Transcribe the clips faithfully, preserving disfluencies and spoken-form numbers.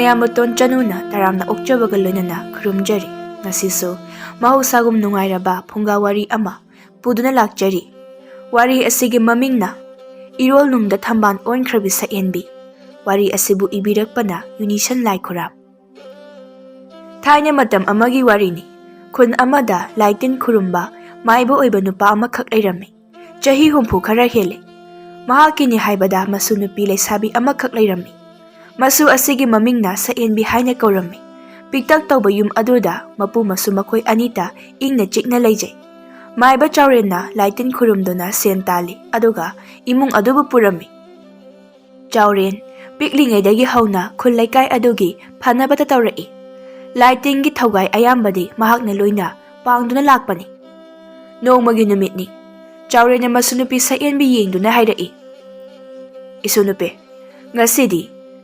ꯃꯌꯥꯝꯕꯇꯣꯟ ꯆꯅꯨꯅ ꯇꯔꯥꯝꯅ ꯑꯣꯛꯆꯕꯒ ꯂꯣꯏꯅꯅ ꯈꯨꯔꯨꯝꯖꯔꯤ꯫ ꯉꯁꯤꯁꯨ ꯃꯍꯧꯁꯥꯒꯨꯝ ꯅꯨꯡꯉꯥꯏꯔꯕ ꯐꯨꯡꯒꯥ ꯋꯥꯔꯤ ꯑꯃ ꯄꯨꯗꯨꯅ ꯂꯥꯛꯆꯔꯤ꯫ ꯋꯥꯔꯤ ꯑꯁꯤꯒꯤ ꯃꯃꯤꯡꯅ ꯏꯔꯣꯜ ꯅꯨꯡꯗ ꯊꯝꯕꯥꯜ ꯑꯣꯟꯈ꯭ꯔꯕꯤ ꯁꯛꯍꯦꯟꯕꯤ꯫ ꯋꯥꯔꯤ ꯑꯁꯤꯕꯨ ꯏꯕꯤꯔꯛꯄꯅ ꯌꯨꯅꯤꯁꯟ ꯂꯥꯏꯈꯨꯔꯥꯝ꯫ ꯊꯥꯏꯅ ꯃꯇꯝ ꯑꯃꯒꯤ ꯋꯥꯔꯤꯅꯤ꯫ ꯈꯨꯟ ꯑꯃꯗ ꯂꯥꯏ ꯇꯤꯟ ꯈꯨꯔꯨꯝꯕ ꯃꯥꯏꯕ ꯑꯣꯏꯕ ꯅꯨꯄꯥ ꯑꯃꯈꯛ ꯂꯩꯔꯝꯃꯤ꯫ ꯆꯍꯤ ꯍꯨꯝꯐꯨ ꯈꯔ ꯍꯦꯜꯂꯦ꯫ ꯃꯍꯥꯛꯀꯤꯅꯤ ꯍꯥꯏꯕꯗ ꯃꯁꯨ ꯅꯨꯄꯤ ꯂꯩꯁꯥꯕꯤ ꯑꯃꯈꯛ ꯂꯩꯔꯝꯃꯤ꯫ ꯃꯁꯨ ꯑꯁꯤꯒꯤ ꯃꯃꯤꯡꯅ ꯁꯛꯍꯦꯟꯕꯤ ꯍꯥꯏꯅ ꯀꯧꯔꯝꯃꯤ꯫ ꯄꯤꯛꯇꯛ ꯇꯧꯕ ꯌꯨꯝ ꯑꯗꯨꯗ ꯃꯄꯨ ꯃꯁꯨ ꯃꯈꯣꯏ ꯑꯅꯤꯇ ꯏꯪꯅ ꯆꯤꯛꯅ ꯂꯩꯖꯩ꯫ ꯃꯥꯏꯕ ꯆꯥꯎꯔꯦꯟꯅ ꯂꯥꯏ ꯇꯤꯟ ꯈꯨꯔꯨꯝꯗꯨꯅ ꯁꯦꯟ ꯇꯥꯜꯂꯤ, ꯑꯗꯨꯒ ꯏꯃꯨꯡ ꯑꯗꯨꯕꯨ ꯄꯨꯔꯝꯃꯤ꯫ ꯆꯥꯎꯔꯦꯟ ꯄꯤꯛꯂꯤꯉꯩꯗꯒꯤ ꯍꯧꯅ ꯈꯨꯜ ꯂꯩꯀꯥꯏ ꯑꯗꯨꯒꯤ ꯐꯅꯕꯇ ꯇꯧꯔꯛꯏ꯫ ꯂꯥꯏ ꯇꯤꯟꯒꯤ ꯊꯧꯒꯥꯏ ꯑꯌꯥꯝꯕꯗꯤ ꯃꯍꯥꯛꯅ ꯂꯣꯏꯅ ꯄꯥꯡꯗꯨꯅ ꯂꯥꯛꯄꯅꯤ꯫ ꯅꯣꯡꯃꯒꯤ ꯅꯨꯃꯤꯠꯅꯤ꯫ ꯆꯥꯎꯔꯦꯟꯅ ꯃꯁꯨ ꯅꯨꯄꯤ ꯁꯛꯍꯦꯟꯕꯤ ꯌꯦꯡꯗꯨꯅ ꯍꯥꯏꯔꯛꯏ, "ꯏꯁꯨ ꯅꯨꯄꯤ, ꯉꯁꯤꯗꯤ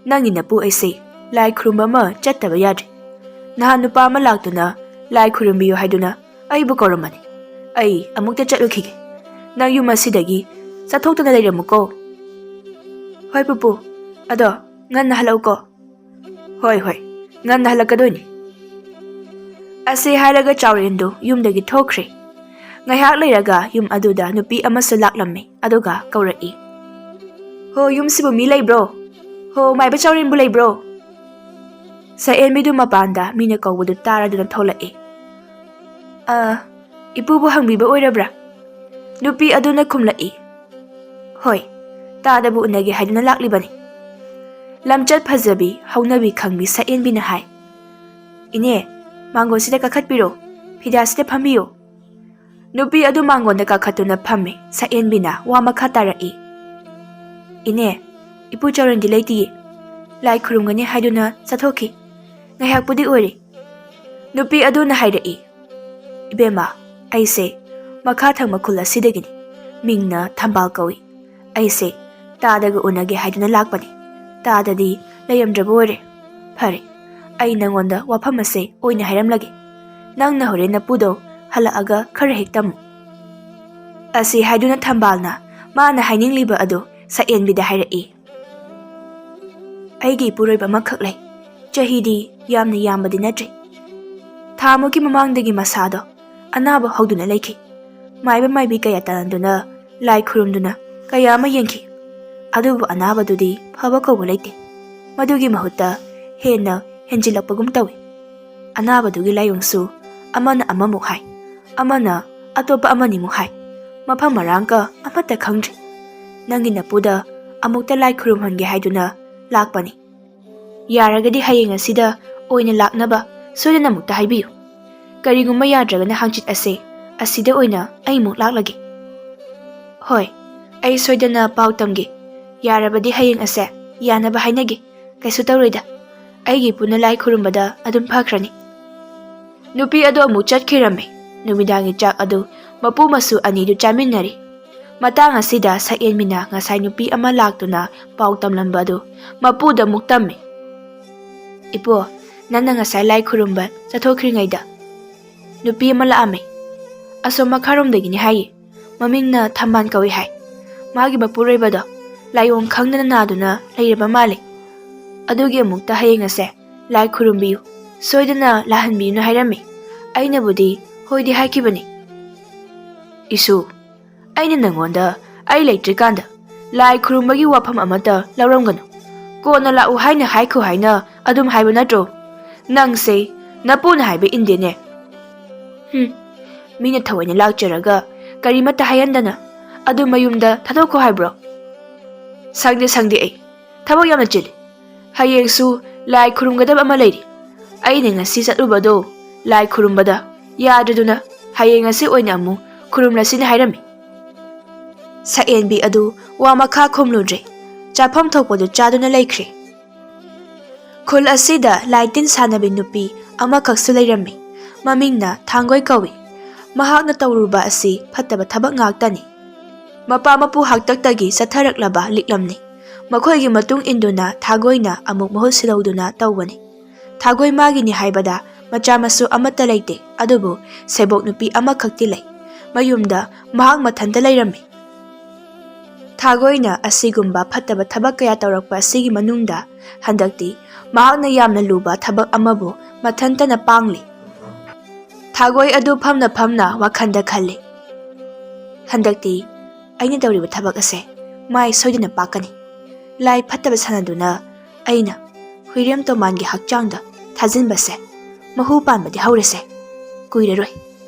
ꯅꯪꯒꯤ ꯅꯄꯨ ꯑꯩꯁꯦ ꯂꯥꯏ ꯈꯨꯔꯨꯝꯕ ꯑꯃ ꯆꯠꯇꯕ ꯌꯥꯗ꯭ꯔꯦ꯫ ꯅꯍꯥꯟ ꯅꯨꯄꯥ ꯑꯃ ꯂꯥꯛꯇꯨꯅ ꯂꯥꯏ ꯈꯨꯔꯨꯝꯕꯤꯌꯨ ꯍꯥꯏꯗꯨꯅ ꯑꯩꯕꯨ ꯀꯧꯔꯝꯕꯅꯤ꯫ ꯑꯩ ꯑꯃꯨꯛꯇ ꯆꯠꯂꯨꯈꯤꯒꯦ꯫ ꯅꯪ ꯌꯨꯝ ꯑꯁꯤꯗꯒꯤ ꯆꯠꯊꯣꯛꯇꯅ ꯂꯩꯔꯝꯃꯨꯀꯣ꯫" "ꯍꯣꯏ ꯄꯨꯄꯨ, ꯑꯗꯣ ꯉꯟꯅ ꯍꯜꯂꯛꯎꯀꯣ꯫" "ꯍꯣꯏ, ꯍꯣꯏ, ꯉꯟꯅ ꯍꯜꯂꯛꯀꯗꯣꯏꯅꯤ꯫" ꯑꯁꯤ ꯍꯥꯏꯔꯒ ꯆꯥꯎꯔꯦꯟꯗꯨ ꯌꯨꯝꯗꯒꯤ ꯊꯣꯛꯈ꯭ꯔꯦ꯫ ꯉꯥꯏꯍꯥꯛ ꯂꯩꯔꯒ ꯌꯨꯝ ꯑꯗꯨꯗ ꯅꯨꯄꯤ ꯑꯃꯁꯨ ꯂꯥꯛꯂꯝꯃꯤ, ꯑꯗꯨꯒ ꯀꯧꯔꯛꯏ, "ꯍꯣ, ꯌꯨꯝꯁꯤꯕꯨ ꯃꯤ ꯂꯩꯕ꯭ꯔꯣ? ꯍꯣ, ꯃꯥꯏꯕ ꯆꯥꯎꯔꯦꯟꯕꯨ ꯂꯩꯕ꯭ꯔꯣ?" ꯁꯛꯍꯦꯟꯕꯤꯗꯨ ꯃꯄꯥꯟꯗ ꯃꯤꯅ ꯀꯧꯕꯗꯨ ꯇꯥꯔꯗꯨꯅ ꯊꯣꯛꯂꯛꯏ꯫ "ꯑ, ꯏꯄꯨꯕꯨ ꯍꯪꯕꯤꯕ ꯑꯣꯏꯔꯕ꯭ꯔꯥ?" ꯅꯨꯄꯤ ꯑꯗꯨꯅ ꯈꯨꯝꯂꯛꯏ, "ꯍꯣꯏ, ꯇꯥꯗꯕꯨ ꯎꯅꯒꯦ ꯍꯥꯏꯗꯨꯅ ꯂꯥꯛꯂꯤꯕꯅꯤ꯫" ꯂꯝꯆꯠ ꯐꯖꯕꯤ, ꯍꯧꯅꯕꯤ ꯈꯪꯕꯤ ꯁꯛꯍꯦꯟꯕꯤꯅ ꯍꯥꯏ, "ꯏꯅꯦ, ꯃꯥꯡꯒꯣꯜꯁꯤꯗ ꯀꯥꯈꯠꯄꯤꯔꯣ, ꯐꯤꯗꯥꯁꯤꯗ ꯐꯝꯕꯤꯌꯣ꯫" ꯅꯨꯄꯤ ꯑꯗꯨ ꯃꯥꯡꯒꯣꯜꯗ ꯀꯥꯈꯠꯇꯨꯅ ꯐꯝꯃꯤ꯫ ꯁꯛꯍꯦꯟꯕꯤꯅ ꯋꯥ ꯃꯈꯥ ꯇꯥꯔꯛꯏ, "ꯏꯅꯦ, ꯏꯄꯨ ꯆꯥꯎꯔꯦꯟꯗꯤ ꯂꯩꯇꯤꯌꯦ, ꯂꯥꯏ ꯈꯨꯔꯨꯝꯒꯅꯤ ꯍꯥꯏꯗꯨꯅ ꯆꯠꯊꯣꯛꯈꯤ꯫ ꯉꯥꯏꯍꯥꯛꯄꯨꯗꯤ ꯑꯣꯏꯔꯦ꯫" ꯅꯨꯄꯤ ꯑꯗꯨꯅ ꯍꯥꯏꯔꯛꯏ, "ꯏꯕꯦꯝꯃ, ꯑꯩꯁꯦ ꯃꯈꯥ ꯊꯪꯕ ꯈꯨꯜ ꯑꯁꯤꯗꯒꯤꯅꯤ꯫ ꯃꯤꯡꯅ ꯊꯝꯕꯥꯜ ꯀꯧꯏ꯫ ꯑꯩꯁꯦ ꯇꯥꯗꯒ ꯎꯅꯒꯦ ꯍꯥꯏꯗꯨꯅ ꯂꯥꯛꯄꯅꯤ꯫ ꯇꯥꯗꯗꯤ ꯂꯩꯔꯝꯗ꯭ꯔꯕ ꯑꯣꯏꯔꯦ꯫ ꯐꯔꯦ, ꯑꯩ ꯅꯪꯉꯣꯟꯗ ꯋꯥꯐꯝ ꯑꯁꯦ ꯑꯣꯏꯅ ꯍꯥꯏꯔꯝꯂꯒꯦ꯫ ꯅꯪꯅ ꯍꯣꯔꯦꯟ ꯅꯄꯨꯗꯧ ꯍꯜꯂꯛꯑꯒ ꯈꯔ ꯍꯦꯛ ꯇꯝꯃꯨ꯫" ꯑꯁꯤ ꯍꯥꯏꯗꯨꯅ ꯊꯝꯕꯥꯜꯅ ꯃꯥꯅ ꯍꯥꯏꯅꯤꯡꯂꯤꯕ ꯑꯗꯨ ꯁꯛꯍꯦꯟꯕꯤꯗ ꯍꯥꯏꯔꯛꯏ꯫ "ꯑꯩꯒꯤ ꯏꯄꯨꯔꯣꯏꯕ ꯑꯃꯈꯛ ꯂꯩ꯫ ꯆꯍꯤꯗꯤ ꯌꯥꯝꯅ ꯌꯥꯝꯕꯗꯤ ꯅꯠꯇ꯭ꯔꯤ꯫ ꯊꯥ ꯑꯃꯒꯤ ꯃꯃꯥꯡꯗꯒꯤ ꯃꯁꯥꯗꯣ ꯑꯅꯥꯕ ꯍꯧꯗꯨꯅ ꯂꯩꯈꯤ꯫ ꯃꯥꯏꯕ ꯃꯥꯏꯕꯤ ꯀꯌꯥ ꯇꯥꯟꯅꯗꯨꯅ, ꯂꯥꯏ ꯈꯨꯔꯨꯝꯗꯨꯅ ꯀꯌꯥ ꯑꯃ ꯌꯦꯡꯈꯤ꯫ ꯑꯗꯨꯕꯨ ꯑꯅꯥꯕꯗꯨꯗꯤ ꯐꯕ ꯀꯧꯕ ꯂꯩꯇꯦ꯫ ꯃꯗꯨꯒꯤ ꯃꯍꯨꯠꯇ ꯍꯦꯟꯅ ꯍꯦꯟꯖꯤꯜꯂꯛꯄꯒꯨꯝ ꯇꯧꯏ꯫ ꯑꯅꯥꯕꯗꯨꯒꯤ ꯂꯥꯏꯑꯣꯡꯁꯨ ꯑꯃꯅ ꯑꯃꯃꯨꯛ ꯍꯥꯏ, ꯑꯃꯅ ꯑꯇꯣꯞꯄ ꯑꯃꯅꯤꯃꯨꯛ ꯍꯥꯏ꯫ ꯃꯐꯝ ꯃꯔꯥꯡꯒ ꯑꯃꯠꯇ ꯈꯪꯗ꯭ꯔꯦ꯫ ꯅꯪꯒꯤ ꯅꯄꯨꯗ ꯑꯃꯨꯛꯇ ꯂꯥꯏ ꯈꯨꯔꯨꯝꯍꯟꯒꯦ ꯍꯥꯏꯗꯨꯅ ꯂꯥꯛꯄꯅꯤ꯫ ꯌꯥꯔꯒꯗꯤ ꯍꯌꯦꯡ ꯑꯁꯤꯗ ꯑꯣꯏꯅ ꯂꯥꯛꯅꯕ ꯁꯣꯏꯗꯅ ꯑꯃꯨꯛꯇ ꯍꯥꯏꯕꯤꯌꯨ꯫ ꯀꯔꯤꯒꯨꯝꯕ ꯌꯥꯗ꯭ꯔꯒꯅ ꯍꯪꯆꯤꯠ ꯑꯁꯦ ꯑꯁꯤꯗ ꯑꯣꯏꯅ ꯑꯩ ꯑꯃꯨꯛ ꯂꯥꯛꯂꯒꯦ꯫ ꯍꯣꯏ, ꯑꯩ ꯁꯣꯏꯗꯅ ꯄꯥꯎ ꯇꯝꯒꯦ꯫ ꯌꯥꯔꯕꯗꯤ ꯍꯌꯦꯡ ꯑꯁꯦ ꯌꯥꯅꯕ ꯍꯥꯏꯅꯒꯦ꯫ ꯀꯩꯁꯨ ꯇꯧꯔꯣꯏꯗ꯫ ꯑꯩꯒꯤ ꯏꯄꯨꯅ ꯂꯥꯏ ꯈꯨꯔꯨꯝꯕꯗ ꯑꯗꯨꯝ ꯐꯈ꯭ꯔꯅꯤ꯫ ꯅꯨꯄꯤ ꯑꯗꯨ ꯑꯃꯨꯛ ꯆꯠꯈꯤꯔꯝꯃꯤ꯫ ꯅꯨꯃꯤꯗꯥꯡꯒꯤ ꯆꯥꯛ ꯑꯗꯨ ꯃꯄꯨ ꯃꯁꯨ ꯑꯅꯤꯗꯨ ꯆꯥꯃꯤꯟꯅꯔꯤ꯫ ꯃꯇꯥꯡ ꯑꯁꯤꯗ ꯁꯛꯌꯦꯟꯕꯤꯅ ꯉꯁꯥꯏ ꯅꯨꯄꯤ ꯑꯃ ꯂꯥꯛꯇꯨꯅ ꯄꯥꯎ ꯇꯝꯂꯝꯕ ꯑꯗꯨ ꯃꯄꯨꯗ ꯑꯃꯨꯛ ꯇꯝꯃꯤ꯫ "ꯏꯄꯨ, ꯅꯪꯅ ꯉꯁꯥꯏ ꯂꯥꯏ ꯈꯨꯔꯨꯝꯕ ꯆꯠꯊꯣꯛꯈ꯭ꯔꯤꯉꯩꯗ ꯅꯨꯄꯤ ꯑꯃ ꯂꯥꯛꯑꯝꯃꯤ꯫ ꯑꯁꯣꯝ ꯃꯈꯥꯔꯣꯝꯗꯒꯤꯅꯤ ꯍꯥꯏꯌꯦ꯫ ꯃꯃꯤꯡꯅ ꯊꯝꯕꯥꯜ ꯀꯧꯏ ꯍꯥꯏ꯫ ꯃꯥꯒꯤ ꯃꯄꯨꯔꯣꯏꯕꯗꯣ ꯂꯥꯏꯑꯣꯡ ꯈꯪꯗꯅ ꯅꯥꯗꯨꯅ ꯂꯩꯔꯕ ꯃꯥꯜꯂꯤ꯫ ꯑꯗꯨꯒꯤ ꯑꯃꯨꯛꯇ ꯍꯌꯦꯡ ꯑꯁꯦ ꯂꯥꯏ ꯈꯨꯔꯨꯝꯕꯤꯌꯨ, ꯁꯣꯏꯗꯅ ꯂꯥꯛꯍꯟꯕꯤꯌꯨꯅ ꯍꯥꯏꯔꯝꯃꯤ꯫ ꯑꯩꯅꯕꯨꯗꯤ ꯍꯣꯏꯗꯤ ꯍꯥꯏꯈꯤꯕꯅꯤ꯫" "ꯏꯁꯨ, ꯑꯩꯅ ꯅꯪꯉꯣꯟꯗ ꯑꯩ ꯂꯩꯇ꯭ꯔꯤꯀꯥꯟꯗ ꯂꯥꯏ ꯈꯨꯔꯨꯝꯕꯒꯤ ꯋꯥꯐꯝ ꯑꯃꯠꯇ ꯂꯧꯔꯝꯒꯅꯨ꯫ ꯀꯣꯟꯅ ꯂꯥꯛꯎ ꯍꯥꯏꯅ ꯍꯥꯏꯈꯣ ꯍꯥꯏꯅ ꯑꯗꯨꯝ ꯍꯥꯏꯕ ꯅꯠꯇ꯭ꯔꯣ? ꯅꯪꯁꯦ ꯅꯄꯨꯅ ꯍꯥꯏꯕ ꯏꯟꯗꯦꯅꯦ꯫" "ꯍꯨꯝ, ꯃꯤꯅ ꯊꯑꯣꯏꯅ ꯂꯥꯛꯆꯔꯒ ꯀꯔꯤꯃꯠꯇ ꯍꯥꯏꯍꯟꯗꯅ ꯑꯗꯨ ꯃꯌꯨꯝꯗ ꯊꯥꯗꯣꯛꯈꯣ ꯍꯥꯏꯕ꯭ꯔꯣ?" "ꯁꯪꯗꯦ, ꯁꯪꯗꯦ, ꯑꯩ ꯊꯕꯛ ꯌꯥꯝꯅ ꯆꯤꯜꯂꯤ꯫ ꯍꯌꯦꯡꯁꯨ ꯂꯥꯏ ꯈꯨꯔꯨꯝꯒꯗꯕ ꯑꯃ ꯂꯩꯔꯤ꯫ ꯑꯩꯅ ꯉꯁꯤ ꯆꯠꯂꯨꯕꯗꯣ ꯂꯥꯏ ꯈꯨꯔꯨꯝꯕꯗ ꯌꯥꯗ꯭ꯔꯗꯨꯅ ꯍꯌꯦꯡ ꯑꯁꯤ ꯑꯣꯏꯅ ꯑꯃꯨꯛ ꯈꯨꯔꯨꯝꯂꯁꯤꯅ ꯍꯥꯏꯔꯝꯃꯤ꯫" ꯁꯛꯌꯦꯟꯕꯤ ꯑꯗꯨ ꯋꯥ ꯃꯈꯥ ꯈꯨꯝꯂꯨꯗ꯭ꯔꯦ꯫ ꯆꯥꯐꯝ ꯊꯣꯛꯄꯗꯨ ꯆꯥꯗꯨꯅ ꯂꯩꯈ꯭ꯔꯦ꯫ ꯈꯨꯜ ꯑꯁꯤꯗ ꯂꯥꯏ ꯇꯤꯟ ꯁꯥꯟꯅꯕꯤ ꯅꯨꯄꯤ ꯑꯃꯈꯛꯁꯨ ꯂꯩꯔꯝꯃꯤ꯫ ꯃꯃꯤꯡꯅ ꯊꯥꯡꯒꯣꯏ ꯀꯧꯏ꯫ ꯃꯍꯥꯛꯅ ꯇꯧꯔꯨꯕ ꯑꯁꯤ ꯐꯠꯇꯕ ꯊꯕꯛ ꯉꯥꯛꯇꯅꯤ꯫ ꯃꯄꯥ ꯃꯄꯨ ꯍꯥꯛꯇꯛꯇꯒꯤ ꯆꯠꯊꯔꯛꯂꯕ ꯂꯤꯛꯂꯝꯅꯤ꯫ ꯃꯈꯣꯏꯒꯤ ꯃꯇꯨꯡ ꯏꯟꯗꯨꯅ ꯊꯥꯡꯒꯣꯏꯅ ꯑꯃꯨꯛ ꯃꯍꯨꯠ ꯁꯤꯜꯍꯧꯗꯨꯅ ꯇꯧꯕꯅꯤ꯫ ꯊꯥꯡꯒꯣꯏ ꯃꯥꯒꯤꯅꯤ ꯍꯥꯏꯕꯗ ꯃꯆꯥ ꯃꯁꯨ ꯑꯃꯠꯇ ꯂꯩꯇꯦ, ꯑꯗꯨꯕꯨ ꯁꯦꯕꯣꯛ ꯅꯨꯄꯤ ꯑꯃꯈꯛꯇꯤ ꯂꯩ꯫ ꯃꯌꯨꯝꯗ ꯃꯍꯥꯛ ꯃꯊꯟꯇ ꯂꯩꯔꯝꯃꯤ꯫ ꯊꯥꯒꯣꯏꯅ ꯑꯁꯤꯒꯨꯝꯕ ꯐꯠꯇꯕ ꯊꯕꯛ ꯀꯌꯥ ꯇꯧꯔꯛꯄ ꯑꯁꯤꯒꯤ ꯃꯅꯨꯡꯗ ꯍꯟꯗꯛꯇꯤ ꯃꯍꯥꯛꯅ ꯌꯥꯝꯅ ꯂꯨꯕ ꯊꯕꯛ ꯑꯃꯕꯨ ꯃꯊꯟꯇꯅ ꯄꯥꯡꯂꯤ꯫ ꯊꯥꯒꯣꯏ ꯑꯗꯨ ꯐꯝꯅ ꯐꯝꯅ ꯋꯥꯈꯜꯗ ꯈꯜꯂꯤ, "ꯍꯟꯗꯛꯇꯤ ꯑꯩꯅ ꯇꯧꯔꯤꯕ ꯊꯕꯛ ꯑꯁꯦ ꯃꯥꯏ ꯁꯣꯏꯗꯅ ꯄꯥꯛꯀꯅꯤ꯫ ꯂꯥꯏ ꯐꯠꯇꯕ ꯁꯥꯟꯅꯗꯨꯅ ꯑꯩꯅ ꯍꯨꯏꯔꯦꯝ ꯇꯣꯃꯥꯟꯒꯤ ꯍꯛꯆꯥꯡꯗ ꯊꯥꯖꯤꯟꯕꯁꯦ ꯃꯍꯨ ꯄꯥꯟꯕꯗꯤ ꯍꯧꯔꯁꯦ꯫ ꯀꯨꯏꯔꯔꯣꯏ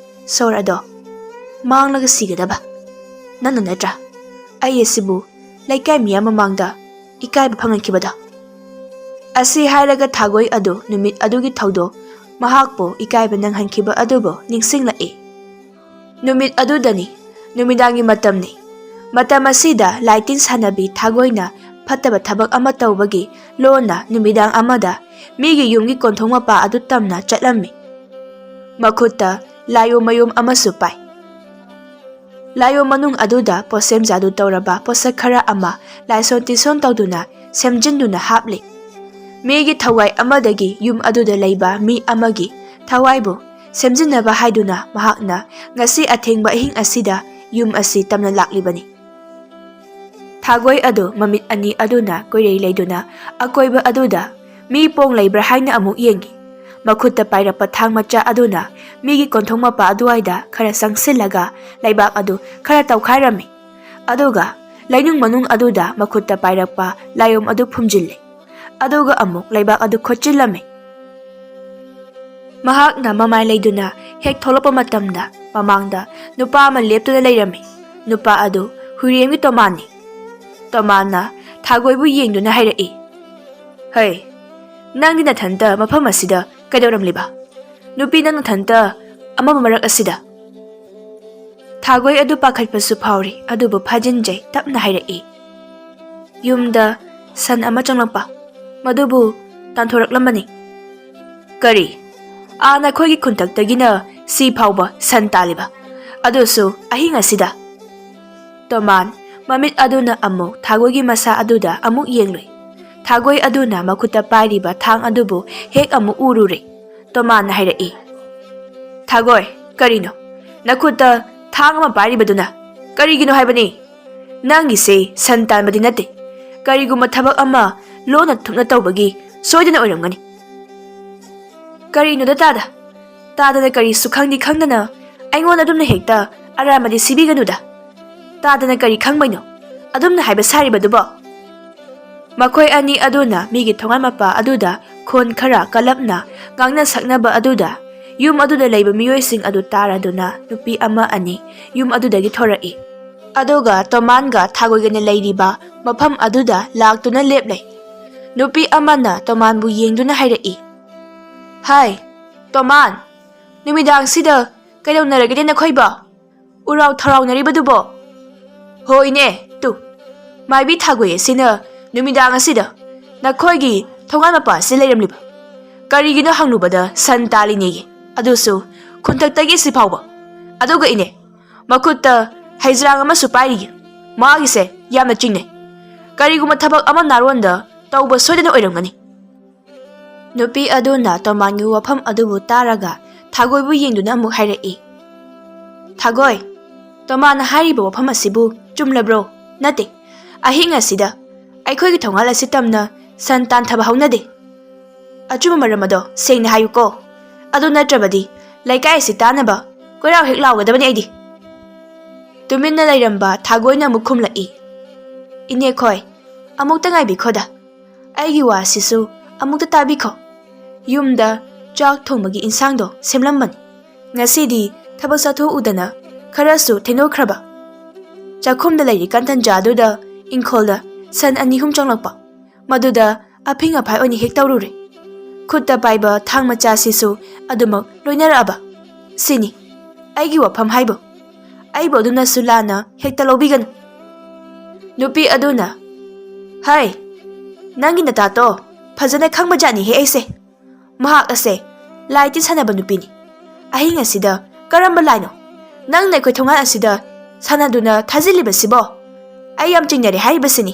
ꯁꯣꯔ ꯑꯗꯣ ꯃꯥꯡꯂꯒ ꯁꯤꯒꯗꯕ꯫ ꯅꯪꯅ ꯅꯠꯇ꯭ꯔꯥ ꯑꯩ ꯑꯁꯤꯕꯨ ꯂꯩꯀꯥꯏ ꯃꯤꯌꯥꯝ ꯃꯃꯥꯡꯗ ꯏꯀꯥꯏꯕ ꯐꯪꯍꯟꯈꯤꯕꯗꯣ?" ꯑꯁꯤ ꯍꯥꯏꯔꯒ ꯊꯥꯒꯣꯏ ꯑꯗꯨ ꯅꯨꯃꯤꯠ ꯑꯗꯨꯒꯤ ꯊꯧꯗꯣꯛ ꯃꯍꯥꯛꯄꯨ ꯏꯀꯥꯏꯕ ꯅꯪꯍꯟꯈꯤꯕ ꯑꯗꯨꯕꯨ ꯅꯤꯡꯁꯤꯡꯂꯛꯏ꯫ ꯅꯨꯃꯤꯠ ꯑꯗꯨꯗꯅꯤ, ꯅꯨꯃꯤꯗꯥꯡꯒꯤ ꯃꯇꯝꯅꯤ꯫ ꯃꯇꯝ ꯑꯁꯤꯗ ꯂꯥꯏꯇꯤꯟ ꯁꯥꯟꯅꯕꯤ ꯊꯥꯒꯣꯏꯅ ꯐꯠꯇꯕ ꯊꯕꯛ ꯑꯃ ꯇꯧꯕꯒꯤ ꯂꯣꯟꯅ ꯅꯨꯃꯤꯗꯥꯡ ꯑꯃꯗ ꯃꯤꯒꯤ ꯌꯨꯝꯒꯤ ꯀꯣꯟꯊꯣꯡ ꯃꯄꯥ ꯑꯗꯨ ꯇꯝꯅ ꯆꯠꯂꯝꯃꯤ꯫ ꯃꯈꯨꯠꯇ ꯂꯥꯏꯌꯣ ꯃꯌꯨꯝ ꯑꯃꯁꯨ ꯄꯥꯏ꯫ ꯂꯥꯏꯌꯣ ꯃꯅꯨꯡ ꯑꯗꯨꯗ ꯄꯣꯠꯁꯦꯝ ꯖꯥꯗꯨ ꯇꯧꯔꯕ ꯄꯣꯠꯁꯛ ꯈꯔ ꯑꯃ ꯂꯥꯏꯁꯣꯟ ꯇꯤꯁꯣꯟ ꯇꯧꯗꯨꯅ ꯁꯦꯝꯖꯤꯟꯗꯨꯅ ꯍꯥꯞꯂꯤ꯫ ꯃꯤꯒꯤ ꯊꯋꯥꯏ ꯑꯃꯗꯒꯤ ꯌꯨꯝ ꯑꯗꯨꯗ ꯂꯩꯕ ꯃꯤ ꯑꯃꯒꯤ ꯊꯋꯥꯏꯕꯨ ꯁꯦꯝꯖꯤꯟꯅꯕ ꯍꯥꯏꯗꯨꯅ ꯃꯍꯥꯛꯅ ꯉꯁꯤ ꯑꯊꯦꯡꯕ ꯑꯍꯤꯡ ꯑꯁꯤꯗ ꯌꯨꯝ ꯑꯁꯤ ꯇꯝꯅ ꯂꯥꯛꯂꯤꯕꯅꯤ꯫ ꯊꯥꯒꯣꯏ ꯑꯗꯨ ꯃꯃꯤꯠ ꯑꯅꯤ ꯑꯗꯨꯅ ꯀꯣꯏꯔꯩ ꯂꯩꯗꯨꯅ ꯑꯀꯣꯏꯕ ꯑꯗꯨꯗ ꯃꯤ ꯄꯣꯡ ꯂꯩꯕ꯭ꯔꯥ ꯍꯥꯏꯅ ꯑꯃꯨꯛ ꯌꯦꯡꯏ꯫ ꯃꯈꯨꯠꯇ ꯄꯥꯏꯔꯛꯄ ꯊꯥꯡ ꯃꯆꯥ ꯑꯗꯨꯅ ꯃꯤꯒꯤ ꯀꯣꯟꯊꯣꯡ ꯃꯄꯥ ꯑꯗꯨꯋꯥꯏꯗ ꯈꯔ ꯆꯪꯁꯤꯜꯂꯒ ꯂꯩꯕꯥꯛ ꯑꯗꯨ ꯈꯔ ꯇꯧꯈꯥꯏꯔꯝꯃꯤ꯫ ꯑꯗꯨꯒ ꯂꯩꯅꯨꯡ ꯃꯅꯨꯡ ꯑꯗꯨꯗ ꯃꯈꯨꯠꯇ ꯄꯥꯏꯔꯛꯄ ꯂꯥꯏꯌꯣꯝ ꯑꯗꯨ ꯐꯨꯝꯖꯤꯜꯂꯤ꯫ ꯑꯗꯨꯒ ꯑꯃꯨꯛ ꯂꯩꯕꯥꯛ ꯑꯗꯨ ꯈꯣꯠꯆꯤꯜꯂꯝꯃꯤ꯫ ꯃꯍꯥꯛꯅ ꯃꯃꯥꯏ ꯂꯩꯗꯨꯅ ꯍꯦꯛ ꯊꯣꯛꯂꯛꯄ ꯃꯇꯝꯗ ꯃꯃꯥꯡꯗ ꯅꯨꯄꯥ ꯑꯃ ꯂꯦꯞꯇꯨꯅ ꯂꯩꯔꯝꯃꯤ꯫ ꯅꯨꯄꯥ ꯑꯗꯨ ꯍꯨꯏꯔꯦꯝꯒꯤ ꯇꯣꯃꯥꯟꯅꯤ꯫ ꯇꯣꯃꯥꯟꯅ ꯊꯥꯒꯣꯏꯕꯨ ꯌꯦꯡꯗꯨꯅ ꯍꯥꯏꯔꯛꯏ, "ꯍꯩ, ꯅꯪꯗꯤ ꯅꯊꯟꯇ ꯃꯐꯝ ꯑꯁꯤꯗ ꯀꯩꯗꯧꯔꯝꯂꯤꯕ? ꯅꯨꯄꯤ ꯅꯪ ꯅꯊꯟꯇ ꯑꯃꯝꯕ ꯃꯔꯛ ꯑꯁꯤꯗ?" ꯊꯥꯒꯣꯏ ꯑꯗꯨ ꯄꯥꯈꯠꯄꯁꯨ ꯐꯥꯎꯔꯤ, ꯑꯗꯨꯕꯨ ꯐꯥꯖꯤꯟꯖꯩ, ꯇꯞꯅ ꯍꯥꯏꯔꯛꯏ, "ꯌꯨꯝꯗ ꯁꯟ ꯑꯃ ꯆꯪꯂꯛꯄ, ꯃꯗꯨꯕꯨ ꯇꯥꯟꯊꯣꯔꯛꯂꯝꯕꯅꯤ꯫" "ꯀꯔꯤ? ꯑꯥ ꯅꯈꯣꯏꯒꯤ ꯈꯨꯟꯊꯛꯇꯒꯤꯅ ꯁꯤ ꯐꯥꯎꯕ ꯁꯟ ꯇꯥꯜꯂꯤꯕ, ꯑꯗꯨꯁꯨ ꯑꯍꯤꯡ ꯑꯁꯤꯗ?" ꯇꯣꯃꯥꯟ ꯃꯃꯤꯠ ꯑꯗꯨꯅ ꯑꯃꯨꯛ ꯊꯥꯒꯣꯏꯒꯤ ꯃꯁꯥ ꯑꯗꯨꯗ ꯑꯃꯨꯛ ꯌꯦꯡꯂꯨꯏ꯫ ꯊꯥꯒꯣꯏ ꯑꯗꯨꯅ ꯃꯈꯨꯠꯇ ꯄꯥꯏꯔꯤꯕ ꯊꯥꯡ ꯑꯗꯨꯕꯨ ꯍꯦꯛ ꯑꯃꯨꯛ ꯎꯔꯨꯔꯦ꯫ ꯇꯣꯃꯥꯟꯅ ꯍꯥꯏꯔꯛꯏ, "ꯊꯥꯒꯣꯏ, ꯀꯔꯤꯅꯣ? ꯅꯈꯨꯠꯇ ꯊꯥꯡ ꯑꯃ ꯄꯥꯏꯔꯤꯕꯗꯨꯅ ꯀꯔꯤꯒꯤꯅꯣ ꯍꯥꯏꯕꯅꯤ?" "ꯅꯪꯒꯤꯁꯦ ꯁꯟ ꯇꯥꯟꯕꯗꯤ ꯅꯠꯇꯦ, ꯀꯔꯤꯒꯨꯝꯕ ꯊꯕꯛ ꯑꯃ ꯂꯣꯟꯅ ꯊꯨꯞꯅ ꯇꯧꯕꯒꯤ ꯁꯣꯏꯗꯅ ꯑꯣꯏꯔꯝꯒꯅꯤ꯫" "ꯀꯔꯤꯅꯣꯗ ꯇꯥꯗ? ꯇꯥꯗꯅ ꯀꯔꯤꯁꯨ ꯈꯪꯗꯤ ꯈꯪꯗꯅ ꯑꯩꯉꯣꯟꯗ ꯑꯗꯨꯝꯅ ꯍꯦꯛꯇ ꯑꯔꯥꯟꯕꯗꯤ ꯁꯤꯕꯤꯒꯅꯨꯗ꯫ ꯇꯥꯗꯅ ꯀꯔꯤ ꯈꯪꯕꯩꯅꯣ ꯑꯗꯨꯝꯅ ꯍꯥꯏꯕ ꯁꯥꯔꯤꯕꯗꯨꯕꯣ?" ꯃꯈꯣꯏ ꯑꯅꯤ ꯑꯗꯨꯅ ꯃꯤꯒꯤ ꯊꯣꯡꯒꯥꯜ ꯃꯄꯥ ꯑꯗꯨꯗ ꯈꯣꯟ ꯈꯔ ꯀꯜꯂꯞꯅ ꯉꯥꯡꯅ ꯁꯛꯅꯕ ꯑꯗꯨꯗ ꯌꯨꯝ ꯑꯗꯨꯗ ꯂꯩꯕ ꯃꯤꯑꯣꯏꯁꯤꯡ ꯑꯗꯨ ꯇꯥꯔꯗꯨꯅ ꯅꯨꯄꯤ ꯑꯃ ꯑꯅꯤ ꯌꯨꯝ ꯑꯗꯨꯗꯒꯤ ꯊꯣꯔꯛꯏ꯫ ꯑꯗꯨꯒ ꯇꯣꯃꯥꯟꯒ ꯊꯥꯒꯣꯏꯒꯅ ꯂꯩꯔꯤꯕ ꯃꯐꯝ ꯑꯗꯨꯗ ꯂꯥꯛꯇꯨꯅ ꯂꯦꯞꯂꯦ꯫ ꯅꯨꯄꯤ ꯑꯃꯅ ꯇꯣꯃꯥꯟꯕꯨ ꯌꯦꯡꯗꯨꯅ ꯍꯥꯏꯔꯛꯏ, "ꯍꯥꯏ, ꯇꯣꯃꯥꯟ, ꯅꯨꯃꯤꯗꯥꯡꯁꯤꯗ ꯀꯩꯗꯧꯅꯔꯒꯦꯅꯦ ꯅꯈꯣꯏꯕꯣ? ꯎꯔꯥꯎ ꯊꯔꯥꯎꯅꯔꯤꯕꯗꯨꯕꯣ?" "ꯍꯣꯏꯅꯦ, ꯇꯨ, ꯃꯥꯏꯕꯤ ꯊꯥꯒꯣꯏ ꯑꯁꯤꯅ ꯅꯨꯃꯤꯗꯥꯡ ꯑꯁꯤꯗ ꯅꯈꯣꯏꯒꯤ ꯊꯣꯡꯒꯥꯜ ꯃꯄꯥ ꯑꯁꯤ ꯂꯩꯔꯝꯂꯤꯕ꯫ ꯀꯔꯤꯒꯤꯅꯣ ꯍꯪꯂꯨꯕꯗ ꯁꯟ ꯇꯥꯜꯂꯤꯅꯦꯌꯦ, ꯑꯗꯨꯁꯨ ꯈꯨꯟꯊꯛꯇꯒꯤ ꯁꯤꯐꯥꯎꯕ꯫ ꯑꯗꯨꯒ ꯏꯅꯦ, ꯃꯈꯨꯠꯇ ꯍꯩꯖ꯭ꯔꯥꯡ ꯑꯃꯁꯨ ꯄꯥꯏꯔꯤꯌꯦ꯫ ꯃꯥꯒꯤꯁꯦ ꯌꯥꯝꯅ ꯆꯤꯡꯅꯩ꯫ ꯀꯔꯤꯒꯨꯝꯕ ꯊꯕꯛ ꯑꯃ ꯅꯥꯔꯣꯟꯗ ꯇꯧꯕ ꯁꯣꯏꯗꯅ ꯑꯣꯏꯔꯝꯒꯅꯤ꯫" ꯅꯨꯄꯤ ꯑꯗꯨꯅ ꯇꯣꯃꯥꯟꯒꯤ ꯋꯥꯐꯝ ꯑꯗꯨꯕꯨ ꯇꯥꯔꯒ ꯊꯥꯒꯣꯏꯕꯨ ꯌꯦꯡꯗꯨꯅ ꯑꯃꯨꯛ ꯍꯥꯏꯔꯛꯏ, "ꯊꯥꯒꯣꯏ, ꯇꯣꯃꯥꯟꯅ ꯍꯥꯏꯔꯤꯕ ꯋꯥꯐꯝ ꯑꯁꯤꯕꯨ ꯆꯨꯝꯂꯕ꯭ꯔꯣ? ꯅꯠꯇꯦ, ꯑꯍꯤꯡ ꯑꯁꯤꯗ ꯑꯩꯈꯣꯏꯒꯤ ꯊꯣꯡꯒꯥꯜ ꯑꯁꯤ ꯇꯝꯅ ꯁꯟ ꯇꯥꯟꯊꯕ ꯍꯧꯅꯗꯦ꯫ ꯑꯆꯨꯝꯕ ꯃꯔꯝ ꯑꯗꯣ ꯁꯦꯡꯅ ꯍꯥꯏꯌꯨꯀꯣ꯫ ꯑꯗꯨ ꯅꯠꯇ꯭ꯔꯕꯗꯤ ꯂꯩꯀꯥꯏ ꯑꯁꯤ ꯇꯥꯅꯕ ꯀꯣꯏꯔꯥꯎ ꯍꯦꯛ ꯂꯥꯎꯒꯗꯕꯅꯤ ꯑꯩꯗꯤ꯫" ꯇꯨꯃꯤꯟꯅ ꯂꯩꯔꯝꯕ ꯊꯥꯒꯣꯏꯅ ꯑꯃꯨꯛ ꯈꯨꯝꯂꯛꯏ, "ꯏꯅꯦꯈꯣꯏ, ꯑꯃꯨꯛꯇ ꯉꯥꯏꯕꯤꯈꯣꯗ꯫ ꯑꯩꯒꯤ ꯋꯥꯁꯤꯁꯨ ꯑꯃꯨꯛꯇ ꯇꯥꯕꯤꯈꯣ꯫ ꯌꯨꯝꯗ ꯆꯥꯛ ꯊꯣꯡꯕꯒꯤ ꯏꯟꯁꯥꯡꯗꯣ ꯁꯦꯝꯂꯝꯕꯅꯤ꯫ ꯉꯁꯤꯗꯤ ꯊꯕꯛ ꯆꯠꯊꯣꯛꯎꯗꯅ ꯈꯔꯁꯨ ꯊꯦꯡꯗꯣꯛꯈ꯭ꯔꯕ꯫ ꯆꯥꯛꯈꯨꯝꯗ ꯂꯩꯔꯤꯀꯥꯟ ꯇꯟꯖꯥꯗꯨꯗ ꯏꯪꯈꯣꯜꯗ ꯁꯟ ꯑꯅꯤ ꯑꯍꯨꯝ ꯆꯪꯂꯛꯄ꯫ ꯃꯗꯨꯗ ꯑꯐꯤꯡ ꯑꯐꯥꯏ ꯑꯣꯏꯅ ꯍꯦꯛ ꯇꯧꯔꯨꯔꯦ꯫ ꯈꯨꯠꯇ ꯄꯥꯏꯕ ꯊꯥꯡ ꯃꯆꯥꯁꯤꯁꯨ ꯑꯗꯨꯃꯛ ꯂꯣꯏꯅꯔꯛꯑꯕ꯫ ꯁꯤꯅꯤ ꯑꯩꯒꯤ ꯋꯥꯐꯝ ꯍꯥꯏꯕꯨ꯫ ꯑꯩꯕꯨ ꯑꯗꯨꯅꯁꯨ ꯂꯥꯟꯅ ꯍꯦꯛꯇ ꯂꯧꯕꯤꯒꯅꯨ꯫" ꯅꯨꯄꯤ ꯑꯗꯨꯅ, "ꯍꯩ, ꯅꯪꯒꯤ ꯅꯇꯥꯇꯣ ꯐꯖꯅ ꯈꯪꯕ ꯖꯥꯠꯅꯤꯍꯦ ꯑꯩꯁꯦ꯫ ꯃꯍꯥꯛ ꯑꯁꯦ ꯂꯥꯏ ꯇꯤꯟ ꯁꯥꯟꯅꯕ ꯅꯨꯄꯤꯅꯤ꯫ ꯑꯍꯤꯡ ꯑꯁꯤꯗ ꯀꯔꯝꯕ ꯂꯥꯏꯅꯣ ꯅꯪꯅ ꯑꯩꯈꯣꯏ ꯊꯣꯡꯒꯥꯜ ꯑꯁꯤꯗ ꯁꯥꯟꯅꯗꯨꯅ ꯊꯥꯖꯤꯜꯂꯤꯕꯁꯤꯕꯣ? ꯑꯩ ꯌꯥꯝ ꯆꯤꯡꯅꯔꯦ ꯍꯥꯏꯔꯤꯕꯁꯤꯅꯤ꯫"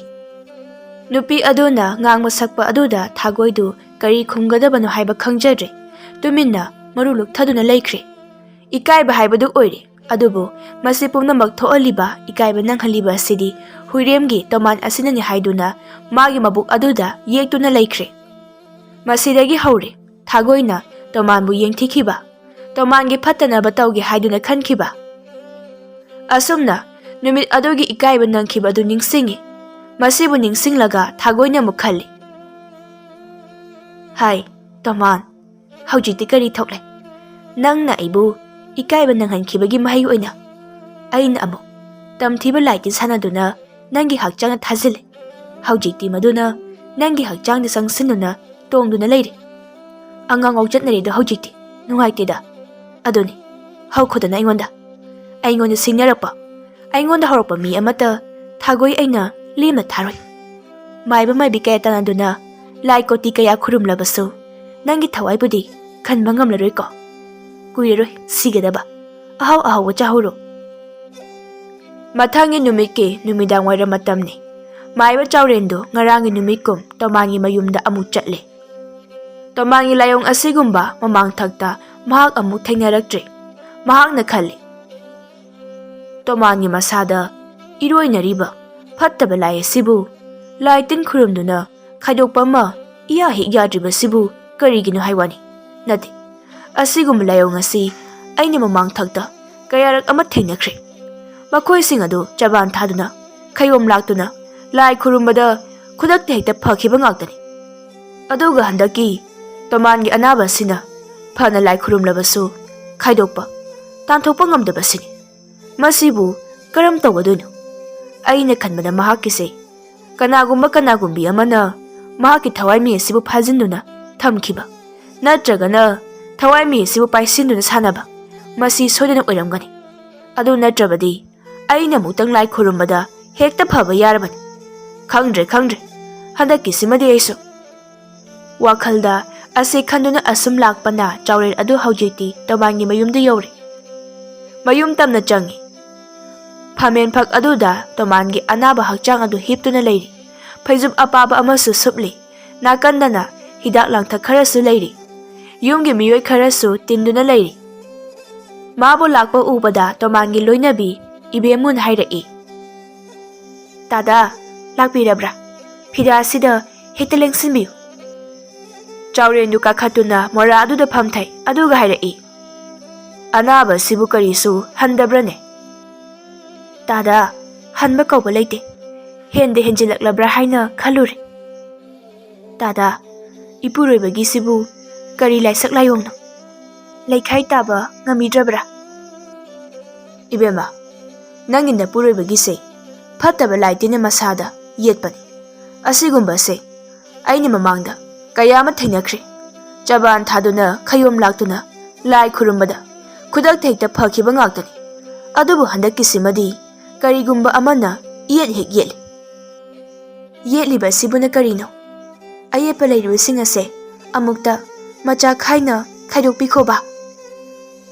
ꯅꯨꯄꯤ ꯑꯗꯨꯅ ꯉꯥꯡꯕ ꯁꯛꯄ ꯑꯗꯨꯗ ꯊꯥꯒꯣꯏꯗꯨ ꯀꯔꯤ ꯈꯨꯝꯒꯗꯕꯅꯣ ꯍꯥꯏꯕ ꯈꯪꯖꯗ꯭ꯔꯦ꯫ ꯇꯨꯃꯤꯟꯅ ꯃꯔꯨ ꯂꯨꯛꯊꯗꯨꯅ ꯂꯩꯈ꯭ꯔꯦ꯫ ꯏꯀꯥꯏꯕ ꯍꯥꯏꯕꯗꯨ ꯑꯣꯏꯔꯦ꯫ ꯑꯗꯨꯕꯨ ꯃꯁꯤ ꯄꯨꯝꯅꯃꯛ ꯊꯣꯛꯍꯜꯂꯤꯕ, ꯏꯀꯥꯏꯕ ꯅꯪꯍꯜꯂꯤꯕ ꯑꯁꯤꯗꯤ ꯍꯨꯏꯔꯦꯝꯒꯤ ꯇꯣꯃꯥꯟ ꯑꯁꯤꯅꯅꯤ ꯍꯥꯏꯗꯨꯅ ꯃꯥꯒꯤ ꯃꯕꯨꯛ ꯑꯗꯨꯗ ꯌꯦꯛꯇꯨꯅ ꯂꯩꯈ꯭ꯔꯦ꯫ ꯃꯁꯤꯗꯒꯤ ꯍꯧꯔꯦ ꯊꯥꯒꯣꯏꯅ ꯇꯣꯃꯥꯟꯕꯨ ꯌꯦꯡꯊꯤꯈꯤꯕ, ꯇꯣꯃꯥꯟꯒꯤ ꯐꯠꯇꯅꯕ ꯇꯧꯒꯦ ꯍꯥꯏꯗꯨꯅ ꯈꯟꯈꯤꯕ꯫ ꯑꯁꯨꯝꯅ ꯅꯨꯃꯤꯠ ꯑꯗꯨꯒꯤ ꯏꯀꯥꯏꯕ ꯅꯪꯈꯤꯕ ꯑꯗꯨ ꯅꯤꯡꯁꯤꯡꯉꯤ꯫ ꯃꯁꯤꯕꯨ ꯅꯤꯡꯁꯤꯡꯂꯒ ꯊꯥꯒꯣꯏꯅ ꯑꯃꯨꯛ ꯈꯜꯂꯤ꯫ ꯍꯥꯏ, ꯇꯣꯃꯥꯟ, ꯍꯧꯖꯤꯛꯇꯤ ꯀꯔꯤ ꯊꯣꯛꯂꯦ? ꯅꯪꯅ ꯑꯩꯕꯨ ꯏꯀꯥꯏꯕ ꯅꯪꯍꯟꯈꯤꯕꯒꯤ ꯃꯍꯩ ꯑꯣꯏꯅ ꯑꯩꯅ ꯑꯃꯨꯛ ꯇꯝꯊꯤꯕ ꯂꯥꯏꯇꯤꯟ ꯁꯥꯟꯅꯗꯨꯅ ꯅꯪꯒꯤ ꯍꯛꯆꯥꯡꯗ ꯊꯥꯖꯤꯜꯂꯦ꯫ ꯍꯧꯖꯤꯛꯇꯤ ꯃꯗꯨꯅ ꯅꯪꯒꯤ ꯍꯛꯆꯥꯡꯗ ꯆꯪꯁꯤꯟꯗꯨꯅ ꯇꯣꯡꯗꯨꯅ ꯂꯩꯔꯦ꯫ ꯑꯉꯥꯡ ꯉꯥꯎꯆꯠꯅꯔꯦꯗꯣ ꯍꯧꯖꯤꯛꯇꯤ꯫ ꯅꯨꯡꯉꯥꯏꯇꯦꯗ꯫ ꯑꯗꯨꯅꯤ, ꯍꯧꯈꯣꯗꯅ ꯑꯩꯉꯣꯟꯗ, ꯑꯩꯉꯣꯟꯗ ꯁꯤꯡꯅꯔꯛꯄ, ꯑꯩꯉꯣꯟꯗ ꯍꯧꯔꯛꯄ ꯃꯤ ꯑꯃꯠꯇ ꯊꯥꯒꯣꯏ ꯑꯩꯅ ꯂꯦꯝꯅ ꯊꯥꯔꯣꯏ꯫ ꯃꯥꯏꯕ ꯃꯥꯏꯕꯤ ꯀꯌꯥ ꯇꯥꯟꯅꯗꯨꯅ ꯂꯥꯏ ꯀꯣꯇꯤ ꯀꯌꯥ ꯈꯨꯔꯨꯝꯂꯕꯁꯨ ꯅꯪꯒꯤ ꯊꯋꯥꯏꯕꯨꯗꯤ ꯈꯟꯕ ꯉꯝꯂꯔꯣꯏꯀꯣ꯫ ꯀꯨꯏꯔꯔꯣꯏ ꯁꯤꯒꯗꯕ꯫ ꯑꯍꯥꯎ ꯑꯍꯥꯎꯕ ꯆꯥꯍꯧꯔꯣ꯫ ꯃꯊꯪꯒꯤ ꯅꯨꯃꯤꯠꯀꯤ ꯅꯨꯃꯤꯗꯥꯡ ꯋꯥꯏꯔꯝ ꯃꯇꯝꯅꯤ꯫ ꯃꯥꯏꯕ ꯆꯥꯎꯔꯦꯟꯗꯨ ꯉꯔꯥꯡꯒꯤ ꯅꯨꯃꯤꯠꯀꯨꯝ ꯇꯣꯃꯥꯟꯒꯤ ꯃꯌꯨꯝꯗ ꯑꯃꯨꯛ ꯆꯠꯂꯦ꯫ ꯇꯣꯃꯥꯟꯒꯤ ꯂꯥꯏꯑꯣꯡ ꯑꯁꯤꯒꯨꯝꯕ ꯃꯃꯥꯡꯊꯛꯇ ꯃꯍꯥꯛ ꯑꯃꯨꯛ ꯊꯦꯡꯅꯔꯛꯇ꯭ꯔꯤ꯫ ꯃꯍꯥꯛꯅ ꯈꯜꯂꯤ, "ꯇꯣꯃꯥꯟꯒꯤ ꯃꯁꯥꯗ ꯏꯔꯣꯏꯅꯔꯤꯕ ꯐꯠꯇꯕ ꯂꯥꯏ ꯑꯁꯤꯕꯨ ꯂꯥꯏ ꯇꯤꯟ ꯈꯨꯔꯨꯝꯗꯨꯅ ꯈꯥꯏꯗꯣꯛꯄ ꯑꯃ ꯏꯌꯥ ꯍꯦꯛ ꯌꯥꯗ꯭ꯔꯤꯕꯁꯤꯕꯨ ꯀꯔꯤꯒꯤꯅꯣ ꯍꯥꯏ ꯋꯥꯅꯤ? ꯅꯠꯇꯦ, ꯑꯁꯤꯒꯨꯝꯕ ꯂꯥꯏꯑꯣꯡ ꯑꯁꯤ ꯑꯩꯅ ꯃꯃꯥꯡꯊꯛꯇ ꯀꯌꯥꯔꯛ ꯑꯃ ꯊꯦꯡꯅꯈ꯭ꯔꯦ꯫ ꯃꯈꯣꯏꯁꯤꯡ ꯑꯗꯨ ꯆꯕꯥꯟ ꯊꯥꯗꯨꯅ, ꯈꯩꯌꯣꯝ ꯂꯥꯛꯇꯨꯅ ꯂꯥꯏ ꯈꯨꯔꯨꯝꯕꯗ ꯈꯨꯗꯛꯇ ꯍꯦꯛꯇ ꯐꯈꯤꯕ ꯉꯥꯛꯇꯅꯤ꯫ ꯑꯗꯨꯒ ꯍꯟꯗꯛꯀꯤ ꯇꯣꯃꯥꯟꯒꯤ ꯑꯅꯥꯕ ꯑꯁꯤꯅ ꯐꯅ ꯂꯥꯏ ꯈꯨꯔꯨꯝꯂꯕꯁꯨ ꯈꯥꯏꯗꯣꯛꯄ, ꯇꯥꯟꯊꯣꯛꯄ ꯉꯝꯗꯕꯁꯤꯅꯤ꯫ ꯃꯁꯤꯕꯨ ꯀꯔꯝ ꯇꯧꯒꯗꯣꯏꯅꯣ?" ꯑꯩꯅ ꯈꯟꯕꯗ ꯃꯍꯥꯛꯀꯤꯁꯦ ꯀꯅꯥꯒꯨꯝꯕ ꯀꯅꯥꯒꯨꯝꯕꯤ ꯑꯃꯅ ꯃꯍꯥꯛꯀꯤ ꯊꯋꯥꯏꯃꯤ ꯑꯁꯤꯕꯨ ꯐꯥꯖꯤꯟꯗꯨꯅ ꯊꯝꯈꯤꯕ, ꯅꯠꯇ꯭ꯔꯒꯅ ꯊꯋꯥꯏꯃꯤ ꯑꯁꯤꯕꯨ ꯄꯥꯏꯁꯤꯟꯗꯨꯅ ꯁꯥꯟꯅꯕ, ꯃꯁꯤ ꯁꯣꯏꯗꯅ ꯑꯣꯏꯔꯝꯒꯅꯤ꯫ ꯑꯗꯨ ꯅꯠꯇ꯭ꯔꯕꯗꯤ ꯑꯩꯅ ꯑꯃꯨꯛꯇꯪ ꯂꯥꯏ ꯈꯨꯔꯨꯝꯕꯗ ꯍꯦꯛꯇ ꯐꯕ ꯌꯥꯔꯕꯅꯤ꯫ ꯈꯪꯗ꯭ꯔꯦ, ꯈꯪꯗ꯭ꯔꯦ, ꯍꯟꯗꯛꯀꯤꯁꯤꯃꯗꯤ ꯑꯩꯁꯨ꯫ ꯋꯥꯈꯜꯗ ꯑꯁꯤ ꯈꯟꯗꯨꯅ ꯑꯁꯨꯝ ꯂꯥꯛꯄꯅ ꯆꯥꯎꯔꯦꯟ ꯑꯗꯨ ꯍꯧꯖꯤꯛꯇꯤ ꯇꯣꯃꯥꯟꯒꯤ ꯃꯌꯨꯝꯗ ꯌꯧꯔꯦ꯫ ꯃꯌꯨꯝ ꯇꯝꯅ ꯆꯪꯉꯤ꯫ ꯐꯝꯃꯦꯟ ꯐꯛ ꯑꯗꯨꯗ ꯇꯣꯃꯥꯟꯒꯤ ꯑꯅꯥꯕ ꯍꯛꯆꯥꯡ ꯑꯗꯨ ꯍꯤꯞꯇꯨꯅ ꯂꯩꯔꯤ꯫ ꯐꯩꯖꯨꯞ ꯑꯄꯥꯕ ꯑꯃꯁꯨ ꯁꯨꯞꯂꯤ꯫ ꯅꯥꯀꯟꯗꯅ ꯍꯤꯗꯥꯛ ꯂꯥꯡꯊꯛ ꯈꯔꯁꯨ ꯂꯩꯔꯤ꯫ ꯌꯨꯝꯒꯤ ꯃꯤꯑꯣꯏ ꯈꯔꯁꯨ ꯇꯤꯟꯗꯨꯅ ꯂꯩꯔꯤ꯫ ꯃꯥꯕꯨ ꯂꯥꯛꯄ ꯎꯕꯗ ꯇꯣꯃꯥꯟꯒꯤ ꯂꯣꯏꯅꯕꯤ ꯏꯕꯦꯝꯃꯨꯅ ꯍꯥꯏꯔꯛꯏ, "ꯇꯥꯗꯥ, ꯂꯥꯛꯄꯤꯔꯕ꯭ꯔꯥ? ꯐꯤꯗꯥ ꯑꯁꯤꯗ ꯍꯦꯛꯇ ꯂꯦꯡꯁꯤꯟꯕꯤꯌꯨ꯫" ꯆꯥꯎꯔꯦꯟꯗꯨ ꯀꯥꯈꯠꯇꯨꯅ ꯃꯣꯔꯥ ꯑꯗꯨꯗ ꯐꯝꯊꯩ, ꯑꯗꯨꯒ ꯍꯥꯏꯔꯛꯏ, "ꯑꯅꯥꯕ ꯑꯁꯤꯕꯨ ꯀꯔꯤꯁꯨ ꯍꯟꯗꯕ꯭ꯔꯅꯦ?" "ꯇꯥꯗꯥ, ꯍꯟꯕ ꯀꯧꯕ ꯂꯩꯇꯦ꯫ ꯍꯦꯟꯗ ꯍꯦꯟꯖꯤꯜꯂꯛꯂꯕ꯭ꯔꯥ ꯍꯥꯏꯅ ꯈꯜꯂꯨꯔꯦ꯫" "ꯇꯥꯗꯥ, ꯏꯄꯨꯔꯣꯏꯕꯒꯤꯁꯤꯕꯨ ꯀꯔꯤ ꯂꯥꯏꯁꯛ ꯂꯥꯏꯑꯣꯡꯅꯣ? ꯂꯩꯈꯥꯏ ꯇꯥꯕ ꯉꯝꯃꯤꯗ꯭ꯔꯕ꯭ꯔꯥ?" "ꯏꯕꯦꯝꯃ, ꯅꯪꯒꯤ ꯅꯄꯨꯔꯣꯏꯕꯒꯤꯁꯦ ꯐꯠꯇꯕ ꯂꯥꯏ ꯇꯤꯟꯅ ꯃꯁꯥꯗ ꯌꯦꯠꯄꯅꯤ꯫ ꯑꯁꯤꯒꯨꯝꯕꯁꯦ ꯑꯩꯅ ꯃꯃꯥꯡꯗ ꯀꯌꯥ ꯑꯃ ꯊꯦꯡꯅꯈ꯭ꯔꯦ꯫ ꯆꯕꯥꯟ ꯊꯥꯗꯨꯅ, ꯈꯌꯣꯝ ꯂꯥꯛꯇꯨꯅ ꯂꯥꯏ ꯈꯨꯔꯨꯝꯕꯗ ꯈꯨꯗꯛꯇ ꯍꯦꯛꯇ ꯐꯈꯤꯕ ꯉꯥꯛꯇꯅꯤ꯫ ꯑꯗꯨꯕꯨ ꯍꯟꯗꯛꯀꯤꯁꯤꯃꯗꯤ ꯀꯔꯤꯒꯨꯝꯕ ꯑꯃꯅ ꯏꯌꯦꯠ ꯍꯦꯛ ꯌꯦꯠꯂꯤ꯫" "ꯌꯦꯠꯂꯤꯕ ꯑꯁꯤꯕꯨꯅ ꯀꯔꯤꯅꯣ? ꯑꯌꯦꯠꯄ ꯂꯩꯔꯤꯕꯁꯤꯡ ꯑꯁꯦ ꯑꯃꯨꯛꯇ ꯃꯆꯥ ꯈꯥꯏꯅ ꯈꯥꯏꯗꯣꯛꯄꯤꯈꯣꯕ꯫"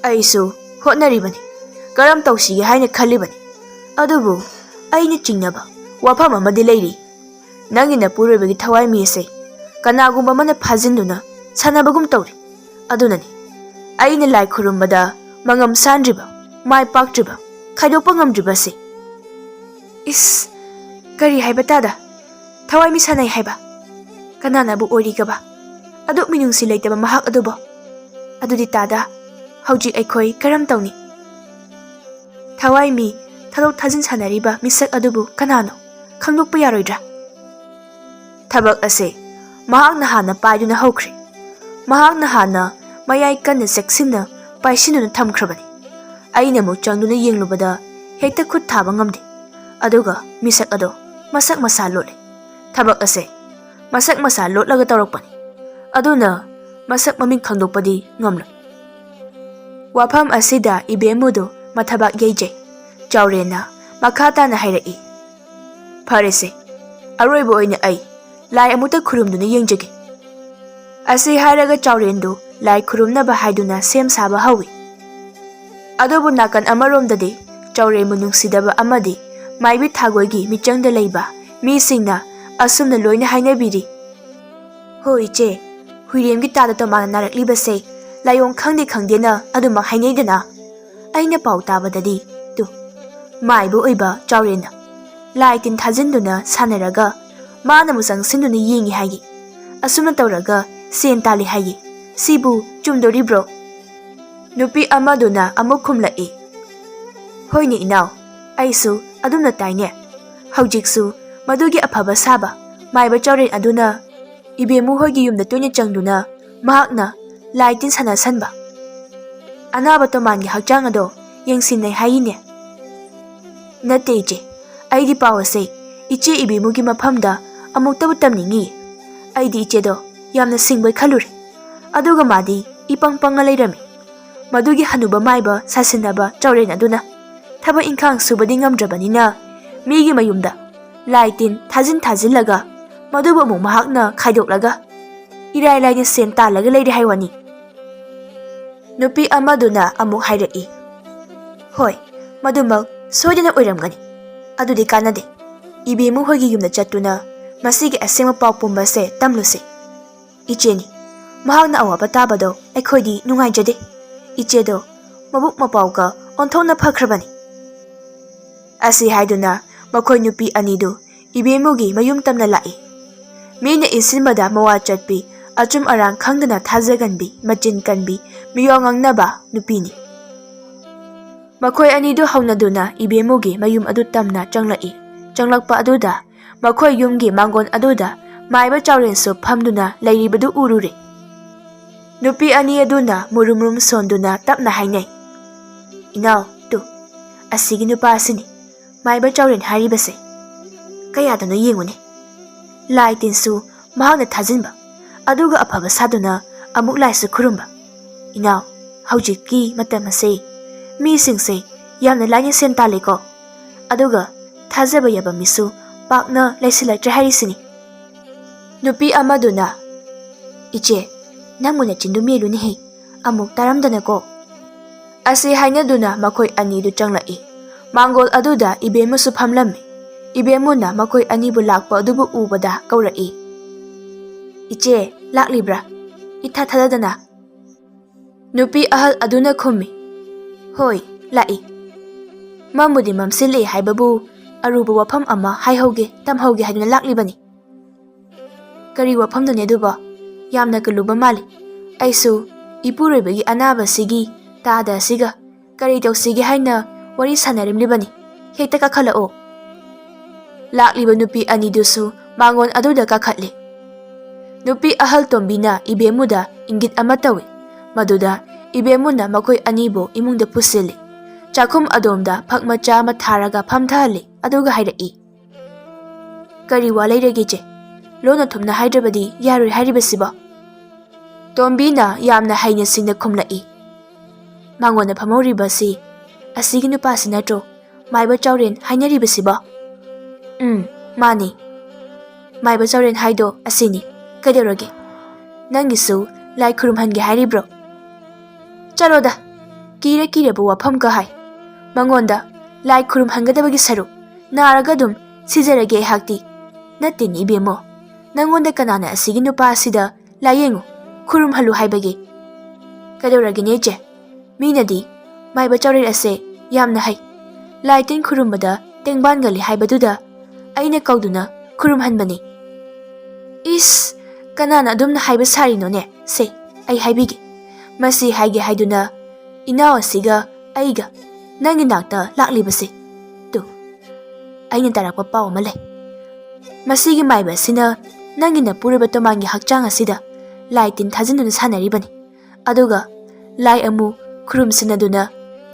"ꯑꯩꯁꯨ ꯍꯣꯠꯅꯔꯤꯕꯅꯤ, ꯀꯔꯝ ꯇꯧꯁꯤꯒꯦ ꯍꯥꯏꯅ ꯈꯜꯂꯤꯕꯅꯤ꯫ ꯑꯗꯨꯕꯨ ꯑꯩꯅ ꯆꯤꯡꯅꯕ ꯋꯥꯐꯝ ꯑꯃꯗꯤ ꯂꯩꯔꯤ꯫ ꯅꯪꯒꯤ ꯅꯄꯨꯔꯣꯏꯕꯒꯤ ꯊꯋꯥꯏ ꯃꯤ ꯑꯁꯦ ꯀꯅꯥꯒꯨꯝꯕ ꯑꯃꯅ ꯐꯥꯖꯤꯟꯗꯨꯅ ꯁꯥꯟꯅꯕꯒꯨꯝ ꯇꯧꯔꯤ꯫ ꯑꯗꯨꯅꯅꯤ ꯑꯩꯅ ꯂꯥꯏ ꯈꯨꯔꯨꯝꯕꯗ ꯃꯉꯝ ꯁꯥꯟꯗ꯭ꯔꯤꯕ, ꯃꯥꯏ ꯄꯥꯛꯇ꯭ꯔꯤꯕ, ꯈꯥꯏꯗꯣꯛꯄ ꯉꯝꯗ꯭ꯔꯤꯕꯁꯦ꯫" "ꯏꯁ, ꯀꯔꯤ ꯍꯥꯏꯕ ꯇꯥꯗ? ꯊꯋꯥꯏ ꯃꯤ ꯁꯥꯟꯅꯩ ꯍꯥꯏꯕ? ꯀꯅꯥꯅꯕꯨ ꯑꯣꯏꯔꯤꯒꯕ? ꯑꯗꯨꯛ ꯃꯤꯅꯨꯡꯁꯤ ꯂꯩꯇꯕ ꯃꯍꯥꯛ ꯑꯗꯨꯕꯨ? ꯑꯗꯨꯗꯤ ꯇꯥꯗ, ꯍꯧꯖꯤꯛ ꯑꯩꯈꯣꯏ ꯀꯔꯝ ꯇꯧꯅꯤ? ꯊꯋꯥꯏ ꯃꯤ ꯊꯥꯗꯣꯛ ꯊꯥꯖꯤꯟ ꯁꯥꯟꯅꯔꯤꯕ ꯃꯤꯁꯛ ꯑꯗꯨꯕꯨ ꯀꯅꯥꯅꯣ? ꯈꯪꯗꯣꯛꯄ ꯌꯥꯔꯣꯏꯗ꯭ꯔꯥ?" "ꯊꯕꯛ ꯑꯁꯦ ꯃꯍꯥꯛꯅ ꯍꯥꯟꯅ ꯄꯥꯏꯗꯨꯅ ꯍꯧꯈ꯭ꯔꯦ꯫ ꯃꯍꯥꯛꯅ ꯍꯥꯟꯅ ꯃꯌꯥꯏ ꯀꯟꯅ ꯆꯦꯛꯁꯤꯟꯅ ꯄꯥꯏꯁꯤꯟꯗꯨꯅ ꯊꯝꯈ꯭ꯔꯕꯅꯤ꯫ ꯑꯩꯅ ꯑꯃꯨꯛ ꯆꯪꯗꯨꯅ ꯌꯦꯡꯂꯨꯕꯗ ꯍꯦꯛꯇ ꯈꯨꯠ ꯊꯥꯕ ꯉꯝꯗꯦ꯫ ꯑꯗꯨꯒ ꯃꯤꯁꯛ ꯑꯗꯣ ꯃꯁꯛ ꯃꯁꯥ ꯂꯣꯠꯂꯦ꯫ ꯊꯕꯛ ꯑꯁꯦ ꯃꯁꯛ ꯃꯁꯥ ꯂꯣꯠꯂꯒ ꯇꯧꯔꯛꯄꯅꯤ꯫ ꯑꯗꯨꯅ ꯃꯁꯛ ꯃꯃꯤꯡ ꯈꯪꯗꯣꯛꯄꯗꯤ ꯉꯝꯂꯣꯏ꯫" ꯋꯥꯐꯝ ꯑꯁꯤꯗ ꯏꯕꯦꯝꯃꯨꯗꯨ ꯃꯊꯕꯥꯛ ꯌꯩꯖꯩ꯫ ꯆꯥꯎꯔꯦꯟꯅ ꯃꯈꯥ ꯇꯥꯅ ꯍꯥꯏꯔꯛꯏ, "ꯐꯔꯦꯁꯦ, ꯑꯔꯣꯏꯕ ꯑꯣꯏꯅ ꯑꯩ ꯂꯥꯏ ꯑꯃꯨꯛꯇ ꯈꯨꯔꯨꯝꯗꯨꯅ ꯌꯦꯡꯖꯒꯦ꯫" ꯑꯁꯤ ꯍꯥꯏꯔꯒ ꯆꯥꯎꯔꯦꯟꯗꯨ ꯂꯥꯏ ꯈꯨꯔꯨꯝꯅꯕ ꯍꯥꯏꯗꯨꯅ ꯁꯦꯝ ꯁꯥꯕ ꯍꯧꯏ꯫ ꯑꯗꯨꯕꯨ ꯅꯥꯀꯟ ꯑꯃꯔꯣꯝꯗꯗꯤ ꯆꯥꯎꯔꯦꯟꯕꯨ ꯅꯨꯡꯁꯤꯗꯕ ꯑꯃꯗꯤ ꯃꯥꯏꯕꯤ ꯊꯥꯒꯣꯏꯒꯤ ꯃꯤꯆꯪꯗ ꯂꯩꯕ ꯃꯤꯁꯤꯡꯅ ꯑꯁꯨꯝꯅ ꯂꯣꯏꯅ ꯍꯥꯏꯅꯕꯤꯔꯤ, "ꯍꯣ ꯏꯆꯦ, ꯍꯨꯏꯔꯦꯝꯒꯤ ꯇꯥꯗ ꯇꯣꯃꯥꯅ ꯅꯥꯔꯛꯂꯤꯕꯁꯦ ꯂꯥꯏꯑꯣꯡ ꯈꯪꯗꯦ ꯈꯪꯗꯦꯅ ꯑꯗꯨꯃꯛ ꯍꯥꯏꯅꯩꯗꯅ꯫ ꯑꯩꯅ ꯄꯥꯎ ꯇꯥꯕꯗꯗꯤ, ꯇꯨ, ꯃꯥꯏꯕ ꯑꯣꯏꯕ ꯆꯥꯎꯔꯦꯟꯅ ꯂꯥꯏ ꯇꯤꯟ ꯊꯥꯖꯤꯟꯗꯨꯅ ꯁꯥꯟꯅꯔꯒ ꯃꯥꯅ ꯑꯃꯨꯛ ꯆꯪꯁꯤꯟꯗꯨꯅ ꯌꯦꯡꯉꯤ ꯍꯥꯏꯌꯦ꯫ ꯑꯁꯨꯝꯅ ꯇꯧꯔꯒ ꯁꯦꯟ ꯇꯥꯜꯂꯤ ꯍꯥꯏꯌꯦ꯫ ꯁꯤꯕꯨ ꯆꯨꯝꯗꯣꯔꯤꯕ꯭ꯔꯣ?" ꯅꯨꯄꯤ ꯑꯃꯗꯨꯅ ꯑꯃꯨꯛ ꯈꯨꯝꯂꯛꯏ, "ꯍꯣꯏꯅꯦ ꯏꯅꯥꯎ, ꯑꯩꯁꯨ ꯑꯗꯨꯝꯅ ꯇꯥꯏꯅꯦ꯫ ꯍꯧꯖꯤꯛꯁꯨ ꯃꯗꯨꯒꯤ ꯑꯐꯕ ꯁꯥꯕ ꯃꯥꯏꯕ ꯆꯥꯎꯔꯦꯟ ꯑꯗꯨꯅ ꯏꯕꯦꯝꯃꯨ ꯍꯣꯏꯒꯤ ꯌꯨꯝꯗ ꯇꯣꯏꯅ ꯆꯪꯗꯨꯅ ꯃꯍꯥꯛꯅ ꯂꯥꯏ ꯇꯤꯟ ꯁꯥꯟꯅꯁꯟꯕ, ꯑꯅꯥꯕ ꯇꯣꯃꯥꯟꯒꯤ ꯍꯛꯆꯥꯡ ꯑꯗꯣ ꯌꯦꯡꯁꯤꯟꯅꯩ ꯍꯥꯏꯌꯤꯅꯦ?" "ꯅꯠꯇꯦ ꯏꯆꯦ, ꯑꯩꯗꯤ ꯄꯥꯎ ꯑꯁꯦ ꯏꯆꯦ ꯏꯕꯦꯝꯃꯨꯒꯤ ꯃꯐꯝꯗ ꯑꯃꯨꯛꯇꯕꯨ ꯇꯝꯅꯤꯡꯉꯤ꯫ ꯑꯩꯗꯤ ꯏꯆꯦꯗꯣ ꯌꯥꯝꯅ ꯁꯤꯡꯕꯣꯏ ꯈꯜꯂꯨꯔꯦ꯫ ꯑꯗꯨꯒ ꯃꯥꯗꯤ ꯏꯄꯪ ꯄꯪꯉ ꯂꯩꯔꯝꯃꯤ꯫ ꯃꯗꯨꯒꯤ ꯍꯅꯨꯕ ꯃꯥꯏꯕ ꯁꯥꯁꯤꯟꯅꯕ ꯆꯥꯎꯔꯦꯟ ꯑꯗꯨꯅ ꯊꯕꯛ ꯏꯪꯈꯥꯡ ꯁꯨꯕꯗꯤ ꯉꯝꯗ꯭ꯔꯕꯅꯤꯅ ꯃꯤꯒꯤ ꯃꯌꯨꯝꯗ ꯂꯥꯏ ꯇꯤꯟ ꯊꯥꯖꯤꯟ ꯊꯥꯖꯤꯜꯂꯒ ꯃꯗꯨꯕꯨ ꯑꯃꯨꯛ ꯃꯍꯥꯛꯅ ꯈꯥꯏꯗꯣꯛꯂꯒ ꯏꯔꯥꯏ ꯂꯥꯏꯅ ꯁꯦꯟ ꯇꯥꯜꯂꯒ ꯂꯩꯔꯦ ꯍꯥꯏ ꯋꯥꯅꯤ꯫" ꯅꯨꯄꯤ ꯑꯃꯗꯨꯅ ꯑꯃꯨꯛ ꯍꯥꯏꯔꯛꯏ, "ꯍꯣꯏ, ꯃꯗꯨꯃꯛ ꯁꯣꯏꯗꯅ ꯑꯣꯏꯔꯝꯒꯅꯤ꯫ ꯑꯗꯨꯗꯤ ꯀꯥꯟꯅꯗꯦ꯫ ꯏꯕꯦꯝꯃꯨ ꯍꯣꯏꯒꯤ ꯌꯨꯝꯗ ꯆꯠꯇꯨꯅ ꯃꯁꯤꯒꯤ ꯑꯁꯦꯡꯕ ꯄꯥꯎ ꯄꯨꯝꯕꯁꯦ ꯇꯝꯂꯨꯁꯦ꯫ ꯏꯆꯦꯅꯤ, ꯃꯍꯥꯛꯅ ꯑꯋꯥꯕ ꯇꯥꯕꯗꯣ ꯑꯩꯈꯣꯏꯗꯤ ꯅꯨꯡꯉꯥꯏꯖꯗꯦ꯫ ꯏꯆꯦꯗꯣ ꯃꯕꯨꯛ ꯃꯄꯥꯎꯒ ꯑꯣꯟꯊꯣꯛꯅ ꯐꯈ꯭ꯔꯕꯅꯤ꯫" ꯑꯁꯤ ꯍꯥꯏꯗꯨꯅ ꯃꯈꯣꯏ ꯅꯨꯄꯤ ꯑꯅꯤꯗꯨ ꯏꯕꯦꯝꯃꯨꯒꯤ ꯃꯌꯨꯝ ꯇꯝꯅ ꯂꯥꯛꯏ꯫ ꯃꯤꯅ ꯏꯟꯁꯤꯟꯕꯗ ꯃꯋꯥ ꯆꯠꯄꯤ, ꯑꯆꯨꯝ ꯑꯔꯥꯟ ꯈꯪꯗꯅ ꯊꯥꯖꯒꯟꯕꯤ, ꯃꯆꯤꯟ ꯀꯟꯕꯤ, ꯃꯤꯋꯥ ꯉꯥꯡꯅꯕ ꯅꯨꯄꯤꯅꯤ꯫ ꯃꯈꯣꯏ ꯑꯅꯤꯗꯨ ꯍꯧꯅꯗꯨꯅ ꯏꯕꯦꯝꯃꯨꯒꯤ ꯃꯌꯨꯝ ꯑꯗꯨ ꯇꯝꯅ ꯆꯪꯂꯛꯏ꯫ ꯆꯪꯂꯛꯄ ꯑꯗꯨꯗ ꯃꯈꯣꯏ ꯌꯨꯝꯒꯤ ꯃꯥꯡꯒꯣꯟ ꯑꯗꯨꯗ ꯃꯥꯏꯕ ꯆꯥꯎꯔꯦꯟꯁꯨ ꯐꯝꯗꯨꯅ ꯂꯩꯔꯤꯕꯗꯨ ꯎꯔꯨꯔꯦ꯫ ꯅꯨꯄꯤ ꯑꯅꯤ ꯑꯗꯨꯅ ꯃꯨꯔꯨꯝ ꯃꯨꯔꯨꯝ ꯁꯣꯟꯗꯨꯅ ꯇꯞꯅ ꯍꯥꯏꯅꯩ, "ꯏꯅꯥꯎ, ꯇꯨ, ꯑꯁꯤꯒꯤ ꯅꯨꯄꯥ ꯑꯁꯤꯅꯤ ꯃꯥꯏꯕ ꯆꯥꯎꯔꯦꯟ ꯍꯥꯏꯔꯤꯕꯁꯦ꯫ ꯀꯌꯥꯗꯅꯣ ꯌꯦꯡꯉꯨꯅꯦ꯫ ꯂꯥꯏ ꯇꯤꯟꯁꯨ ꯃꯍꯥꯛꯅ ꯊꯥꯖꯤꯟꯕ, ꯑꯗꯨꯒ ꯑꯐꯕ ꯁꯥꯗꯨꯅ ꯑꯃꯨꯛ ꯂꯥꯏꯁꯨ ꯈꯨꯔꯨꯝꯕ꯫ ꯏꯅꯥꯎ, ꯍꯧꯖꯤꯛꯀꯤ ꯃꯇꯝ ꯑꯁꯦ ꯃꯤꯁꯤꯡꯁꯦ ꯌꯥꯝꯅ ꯂꯥꯏꯅ ꯁꯦꯟ ꯇꯥꯜꯂꯦꯀꯣ꯫ ꯑꯗꯨꯒ ꯊꯥꯖꯕ ꯌꯥꯕ ꯃꯤꯁꯨ ꯄꯥꯛꯅ ꯂꯩꯁꯤꯜꯂꯛꯇ꯭ꯔꯦ ꯍꯥꯏꯔꯤꯁꯤꯅꯤ꯫" ꯅꯨꯄꯤ ꯑꯃꯗꯨꯅ, "ꯏꯆꯦ, ꯅꯪꯕꯨ ꯅꯆꯤꯟꯗꯨ ꯃꯦꯜꯂꯨꯅꯦꯍꯦ, ꯑꯃꯨꯛ ꯇꯥꯔꯝꯗꯅꯀꯣ꯫" ꯑꯁꯤ ꯍꯥꯏꯅꯗꯨꯅ ꯃꯈꯣꯏ ꯑꯅꯤꯗꯨ ꯆꯪꯂꯛꯏ꯫ ꯃꯥꯡꯒꯣꯜ ꯑꯗꯨꯗ ꯏꯕꯦꯝꯃꯁꯨ ꯐꯝꯂꯝꯃꯤ꯫ ꯏꯕꯦꯝꯃꯨꯅ ꯃꯈꯣꯏ ꯑꯅꯤꯕꯨ ꯂꯥꯛꯄ ꯑꯗꯨꯕꯨ ꯎꯕꯗ ꯀꯧꯔꯛꯏ, "ꯏꯆꯦ, ꯂꯥꯛꯂꯤꯕ꯭ꯔꯥ?" ꯏꯊꯥ ꯊꯥꯖꯗꯅ ꯅꯨꯄꯤ ꯑꯍꯜ ꯑꯗꯨꯅ ꯈꯨꯝꯃꯤ, "ꯍꯣꯏ, ꯂꯥꯛꯏ꯫ ꯃꯝꯕꯨꯗꯤ ꯃꯝꯁꯤꯜꯂꯛꯏ ꯍꯥꯏꯕꯕꯨ, ꯑꯔꯨꯕ ꯋꯥꯐꯝ ꯑꯃ ꯍꯥꯏꯍꯧꯒꯦ, ꯇꯝꯍꯧꯒꯦ ꯍꯥꯏꯗꯨꯅ ꯂꯥꯛꯂꯤꯕꯅꯤ꯫" "ꯀꯔꯤ ꯋꯥꯐꯝꯗꯨꯅꯦ ꯑꯗꯨꯕꯣ? ꯌꯥꯝꯅ ꯀꯜꯂꯨꯕ ꯃꯥꯜꯂꯤ꯫ ꯑꯩꯁꯨ ꯏꯄꯨꯔꯣꯏꯕꯒꯤ ꯑꯅꯥꯕꯁꯤꯒꯤ ꯇꯥꯗ ꯑꯁꯤꯒ ꯀꯔꯤ ꯇꯧꯁꯤꯒꯦ ꯍꯥꯏꯅ ꯋꯥꯔꯤ ꯁꯥꯟꯅꯔꯝꯂꯤꯕꯅꯤ꯫ ꯍꯦꯛꯇ ꯀꯥꯈꯠꯂꯛꯑꯣ꯫" ꯂꯥꯛꯂꯤꯕ ꯅꯨꯄꯤ ꯑꯅꯤꯗꯨꯁꯨ ꯃꯥꯡꯒꯣꯟ ꯑꯗꯨꯗ ꯀꯥꯈꯠꯂꯤ꯫ ꯅꯨꯄꯤ ꯑꯍꯜ ꯇꯣꯝꯕꯤꯅ ꯏꯕꯦꯝꯃꯨꯗ ꯏꯪꯒꯤꯠ ꯑꯃ ꯇꯧꯏ꯫ ꯃꯗꯨꯗ ꯏꯕꯦꯝꯃꯨꯅ ꯃꯈꯣꯏ ꯑꯅꯤꯕꯨ ꯏꯃꯨꯡꯗ ꯄꯨꯁꯤꯜꯂꯤ꯫ ꯆꯥꯛꯈꯨꯝ ꯑꯗꯣꯝꯗ ꯐꯛ ꯃꯆꯥ ꯑꯃ ꯊꯥꯔꯒ ꯐꯝꯊꯍꯜꯂꯤ꯫ ꯑꯗꯨꯒ ꯍꯥꯏꯔꯛꯏ, "ꯀꯔꯤ ꯋꯥ ꯂꯩꯔꯒꯦ, ꯏꯆꯦ? ꯂꯣꯟꯅ ꯊꯨꯝꯅ ꯍꯥꯏꯗ꯭ꯔꯕꯗꯤ ꯌꯥꯔꯣꯏ ꯍꯥꯏꯔꯤꯕꯁꯤꯕꯣ?" ꯇꯣꯝꯕꯤꯅ ꯌꯥꯝꯅ ꯍꯩꯅ ꯁꯤꯡꯅ ꯈꯨꯝꯂꯛꯏ꯫ ꯃꯉꯣꯟꯗ ꯐꯝꯍꯧꯔꯤꯕꯁꯤ ꯑꯁꯤꯒꯤ ꯅꯨꯄꯥꯁꯤ ꯅꯠꯇ꯭ꯔꯣ, ꯃꯥꯏꯕ ꯆꯥꯎꯔꯦꯟ ꯍꯥꯏꯅꯔꯤꯕꯁꯤꯕꯣ? "ꯎꯝ, ꯃꯥꯅꯤ꯫ ꯃꯥꯏꯕ ꯆꯥꯎꯔꯦꯟ ꯍꯥꯏꯗꯣ ꯑꯁꯤꯅꯤ꯫ ꯀꯩꯗꯧꯔꯒꯦ? ꯅꯪꯒꯤꯁꯨ ꯂꯥꯏ ꯈꯨꯔꯨꯝꯍꯟꯒꯦ ꯍꯥꯏꯔꯤꯕ꯭ꯔꯣ?" "ꯆꯠꯂꯣꯗ, ꯀꯤꯔ ꯀꯤꯔꯕ ꯋꯥꯐꯝꯒ ꯍꯥꯏ꯫ ꯃꯉꯣꯟꯗ ꯂꯥꯏ ꯈꯨꯔꯨꯝꯍꯟꯒꯗꯕꯒꯤ ꯁꯔꯨꯛ, ꯅꯥꯔꯒ ꯑꯗꯨꯝ ꯁꯤꯖꯔꯒꯦ ꯑꯩꯍꯥꯛꯇꯤ꯫ ꯅꯠꯇꯦꯅꯦ ꯏꯕꯦꯝꯃꯣ, ꯅꯪꯉꯣꯟꯗ ꯀꯅꯥꯅ ꯑꯁꯤꯒꯤ ꯅꯨꯄꯥ ꯑꯁꯤꯗ ꯂꯥꯏꯌꯦꯡꯉꯨ, ꯈꯨꯔꯨꯝꯍꯜꯂꯨ ꯍꯥꯏꯕꯒꯦ?" "ꯀꯩꯗꯧꯔꯒꯦꯅꯦ ꯏꯆꯦ? ꯃꯤꯅꯗꯤ ꯃꯥꯏꯕ ꯆꯥꯎꯔꯦꯟ ꯑꯁꯦ ꯌꯥꯝꯅ ꯍꯩ, ꯂꯥꯏ ꯇꯤꯟ ꯈꯨꯔꯨꯝꯕꯗ ꯇꯦꯡꯕꯥꯟꯒꯜꯂꯤ ꯍꯥꯏꯕꯗꯨꯗ ꯑꯩꯅ ꯀꯧꯗꯨꯅ ꯈꯨꯔꯨꯝꯍꯟꯕꯅꯤ꯫" "ꯏꯁ, ꯀꯅꯥꯅ ꯑꯗꯨꯝꯅ ꯍꯥꯏꯕ ꯁꯥꯔꯤꯅꯣꯅꯦ? ꯁꯦ, ꯑꯩ ꯍꯥꯏꯕꯤꯒꯦ꯫ ꯃꯁꯤ ꯍꯥꯏꯒꯦ ꯍꯥꯏꯗꯨꯅ ꯏꯅꯥꯎ ꯑꯁꯤꯒ ꯑꯩꯒ ꯅꯪꯒꯤ ꯅꯥꯛꯇ ꯂꯥꯛꯂꯤꯕꯁꯦ꯫ ꯇꯨ, ꯑꯩꯅ ꯇꯥꯔꯛꯄ ꯄꯥꯎ ꯑꯃ ꯂꯩ꯫ ꯃꯁꯤꯒꯤ ꯃꯥꯏꯕ ꯑꯁꯤꯅ ꯅꯪꯒꯤ ꯅꯄꯨꯔꯣꯏꯕ ꯇꯣꯃꯥꯟꯒꯤ ꯍꯛꯆꯥꯡ ꯑꯁꯤꯗ ꯂꯥꯏ ꯇꯤꯟ ꯊꯥꯖꯤꯟꯗꯨꯅ ꯁꯥꯟꯅꯔꯤꯕꯅꯤ꯫ ꯑꯗꯨꯒ ꯂꯥꯏ ꯑꯃꯨ ꯈꯨꯔꯨꯝꯁꯤꯟꯅꯗꯨꯅ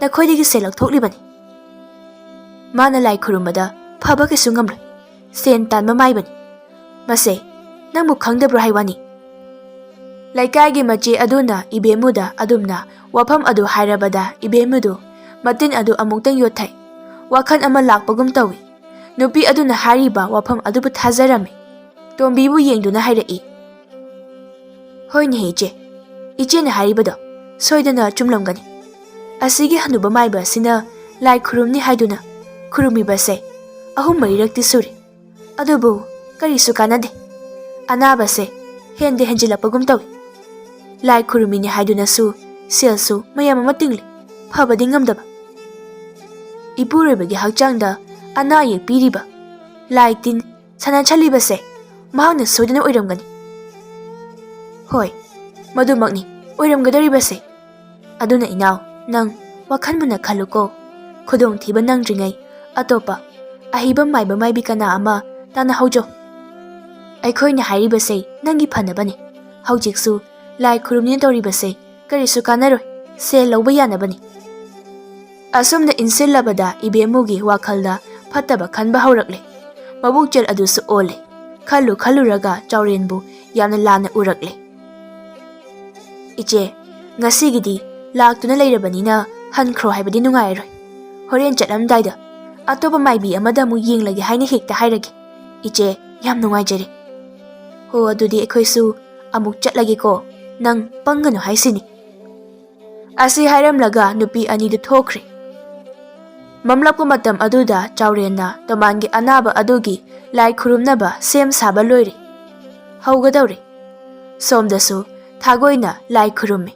ꯅꯈꯣꯏꯗꯒꯤ ꯁꯦꯜ ꯂꯧꯊꯣꯛꯂꯤꯕꯅꯤ꯫ ꯃꯥꯅ ꯂꯥꯏ ꯈꯨꯔꯨꯝꯕꯗ ꯐꯕ ꯀꯩꯁꯨ ꯉꯝꯂꯣꯏ꯫ ꯁꯦꯟ ꯇꯥꯟꯕ ꯃꯥꯏꯕꯅꯤ꯫ ꯃꯁꯦ ꯅꯪꯕꯨ ꯈꯪꯗꯕ꯭ꯔꯣ ꯍꯥꯏ ꯋꯥꯅꯤ?" ꯂꯩꯀꯥꯏꯒꯤ ꯃꯆꯦ ꯑꯗꯨꯅ ꯏꯕꯦꯝꯃꯨꯗ ꯑꯗꯨꯝꯅ ꯋꯥꯐꯝ ꯑꯗꯨ ꯍꯥꯏꯔꯕꯗ ꯏꯕꯦꯝꯃꯨꯗꯨ ꯃꯇꯤꯟ ꯑꯗꯨ ꯑꯃꯨꯛꯇꯪ ꯌꯣꯠꯊꯩ꯫ ꯋꯥꯈꯜ ꯑꯃ ꯂꯥꯛꯄꯒꯨꯝ ꯇꯧꯏ꯫ ꯅꯨꯄꯤ ꯑꯗꯨꯅ ꯍꯥꯏꯔꯤꯕ ꯋꯥꯐꯝ ꯑꯗꯨꯕꯨ ꯊꯥꯖꯔꯝꯃꯤ꯫ ꯇꯣꯝꯕꯤꯕꯨ ꯌꯦꯡꯗꯨꯅ ꯍꯥꯏꯔꯛꯏ, "ꯍꯣꯏꯅꯦ ꯏꯆꯦ, ꯏꯆꯦꯅ ꯍꯥꯏꯔꯤꯕꯗꯣ ꯁꯣꯏꯗꯅ ꯆꯨꯝꯂꯝꯒꯅꯤ꯫ ꯑꯁꯤꯒꯤ ꯍꯅꯨꯕ ꯃꯥꯏꯕ ꯑꯁꯤꯅ ꯂꯥꯏ ꯈꯨꯔꯨꯝꯅꯤ ꯍꯥꯏꯗꯨꯅ ꯈꯨꯔꯨꯝꯃꯤꯕꯁꯦ ꯑꯍꯨꯝ ꯃꯔꯤꯔꯛꯇꯤ ꯁꯨꯔꯦ꯫ ꯑꯗꯨꯕꯨ ꯀꯔꯤꯁꯨ ꯀꯥꯟꯅꯗꯦ꯫ ꯑꯅꯥꯕꯁꯦ ꯍꯦꯟꯗ ꯍꯦꯟꯖꯤꯜꯂꯛꯄꯒꯨꯝ ꯇꯧꯏ꯫ ꯂꯥꯏ ꯈꯨꯔꯨꯝꯃꯤꯅꯤ ꯍꯥꯏꯗꯨꯅꯁꯨ ꯁꯦꯜꯁꯨ ꯃꯌꯥꯝ ꯑꯃ ꯇꯤꯡꯂꯤ꯫ ꯐꯕꯗꯤ ꯉꯝꯗꯕ꯫ ꯏꯄꯨꯔꯣꯏꯕꯒꯤ ꯍꯛꯆꯥꯡꯗ ꯑꯅꯥ ꯑꯌꯦꯛ ꯄꯤꯔꯤꯕ, ꯂꯥꯏ ꯇꯤꯟ ꯁꯥꯟꯅꯁꯜꯂꯤꯕꯁꯦ ꯃꯍꯥꯛꯅ ꯁꯣꯏꯗꯅ ꯑꯣꯏꯔꯝꯒꯅꯤ꯫ ꯍꯣꯏ, ꯃꯗꯨꯃꯛꯅꯤ ꯑꯣꯏꯔꯝꯒꯗꯧꯔꯤꯕꯁꯦ꯫ ꯑꯗꯨꯅ ꯏꯅꯥꯎ, ꯅꯪ ꯋꯥꯈꯜ ꯃꯨꯟꯅ ꯈꯜꯂꯨꯀꯣ꯫ ꯈꯨꯗꯣꯡꯊꯤꯕ ꯅꯪꯗ꯭ꯔꯤꯉꯩ ꯑꯇꯣꯞꯄ ꯑꯍꯩꯕ ꯃꯥꯏꯕ ꯃꯥꯏꯕꯤ ꯀꯅꯥ ꯑꯃ ꯇꯥꯟꯅꯍꯧꯖꯧ꯫ ꯑꯩꯈꯣꯏꯅ ꯍꯥꯏꯔꯤꯕꯁꯦ ꯅꯪꯒꯤ ꯐꯅꯕꯅꯤ꯫ ꯍꯧꯖꯤꯛꯁꯨ ꯂꯥꯏ ꯈꯨꯔꯨꯝꯅꯤꯅ ꯇꯧꯔꯤꯕꯁꯦ ꯀꯔꯤꯁꯨ ꯀꯥꯟꯅꯔꯣꯏ, ꯁꯦꯜ ꯂꯧꯕ ꯌꯥꯅꯕꯅꯤ꯫ ꯑꯁꯨꯝꯅ ꯏꯟꯁꯤꯜꯂꯕꯗ ꯏꯕꯦꯝꯃꯨꯒꯤ ꯋꯥꯈꯜꯗ ꯐꯠꯇꯕ ꯈꯟꯕ ꯍꯧꯔꯛꯂꯦ꯫ ꯃꯕꯨꯛꯆꯦꯜ ꯑꯗꯨꯁꯨ ꯑꯣꯜꯂꯦ꯫ ꯈꯜꯂꯨ ꯈꯜꯂꯨꯔꯒ ꯆꯥꯎꯔꯦꯟꯕꯨ ꯌꯥꯝꯅ ꯂꯥꯟꯅ ꯎꯔꯛꯂꯦ꯫ "ꯏꯆꯦ, ꯉꯁꯤꯒꯤꯗꯤ ꯂꯥꯛꯇꯨꯅ ꯂꯩꯔꯕꯅꯤꯅ ꯍꯟꯈ꯭ꯔꯣ ꯍꯥꯏꯕꯗꯤ ꯅꯨꯡꯉꯥꯏꯔꯔꯣꯏ꯫ ꯍꯣꯔꯦꯟ ꯆꯠꯂꯝꯗꯥꯏꯗ ꯑꯇꯣꯞꯄ ꯃꯥꯏꯕꯤ ꯑꯃꯗ ꯑꯃꯨꯛ ꯌꯦꯡꯂꯒꯦ ꯍꯥꯏꯅ ꯍꯦꯛꯇ ꯍꯥꯏꯔꯒꯦ꯫ ꯏꯆꯦ, ꯌꯥꯝ ꯅꯨꯡꯉꯥꯏꯖꯔꯦ꯫ ꯍꯣ, ꯑꯗꯨꯗꯤ ꯑꯩꯈꯣꯏꯁꯨ ꯑꯃꯨꯛ ꯆꯠꯂꯒꯦꯀꯣ꯫ ꯅꯪ ꯄꯪꯒꯅꯨ ꯍꯥꯏꯁꯤꯅꯤ"꯫ ꯑꯁꯤ ꯍꯥꯏꯔꯝꯂꯒ ꯅꯨꯄꯤ ꯑꯅꯤꯗꯨ ꯊꯣꯛꯈ꯭ꯔꯦ꯫ ꯃꯝꯂꯛꯄ ꯃꯇꯝ ꯑꯗꯨꯗ ꯆꯥꯎꯔꯦꯟꯅ ꯇꯣꯃꯥꯟꯒꯤ ꯑꯅꯥꯕ ꯑꯗꯨꯒꯤ ꯂꯥꯏ ꯈꯨꯔꯨꯝꯅꯕ ꯁꯦꯝ ꯁꯥꯕ ꯂꯣꯏꯔꯦ꯫ ꯍꯧꯒꯗꯧꯔꯦ꯫ ꯁꯣꯝꯗꯁꯨ ꯊꯥꯒꯣꯏꯅ ꯂꯥꯏ ꯈꯨꯔꯨꯝꯃꯤ꯫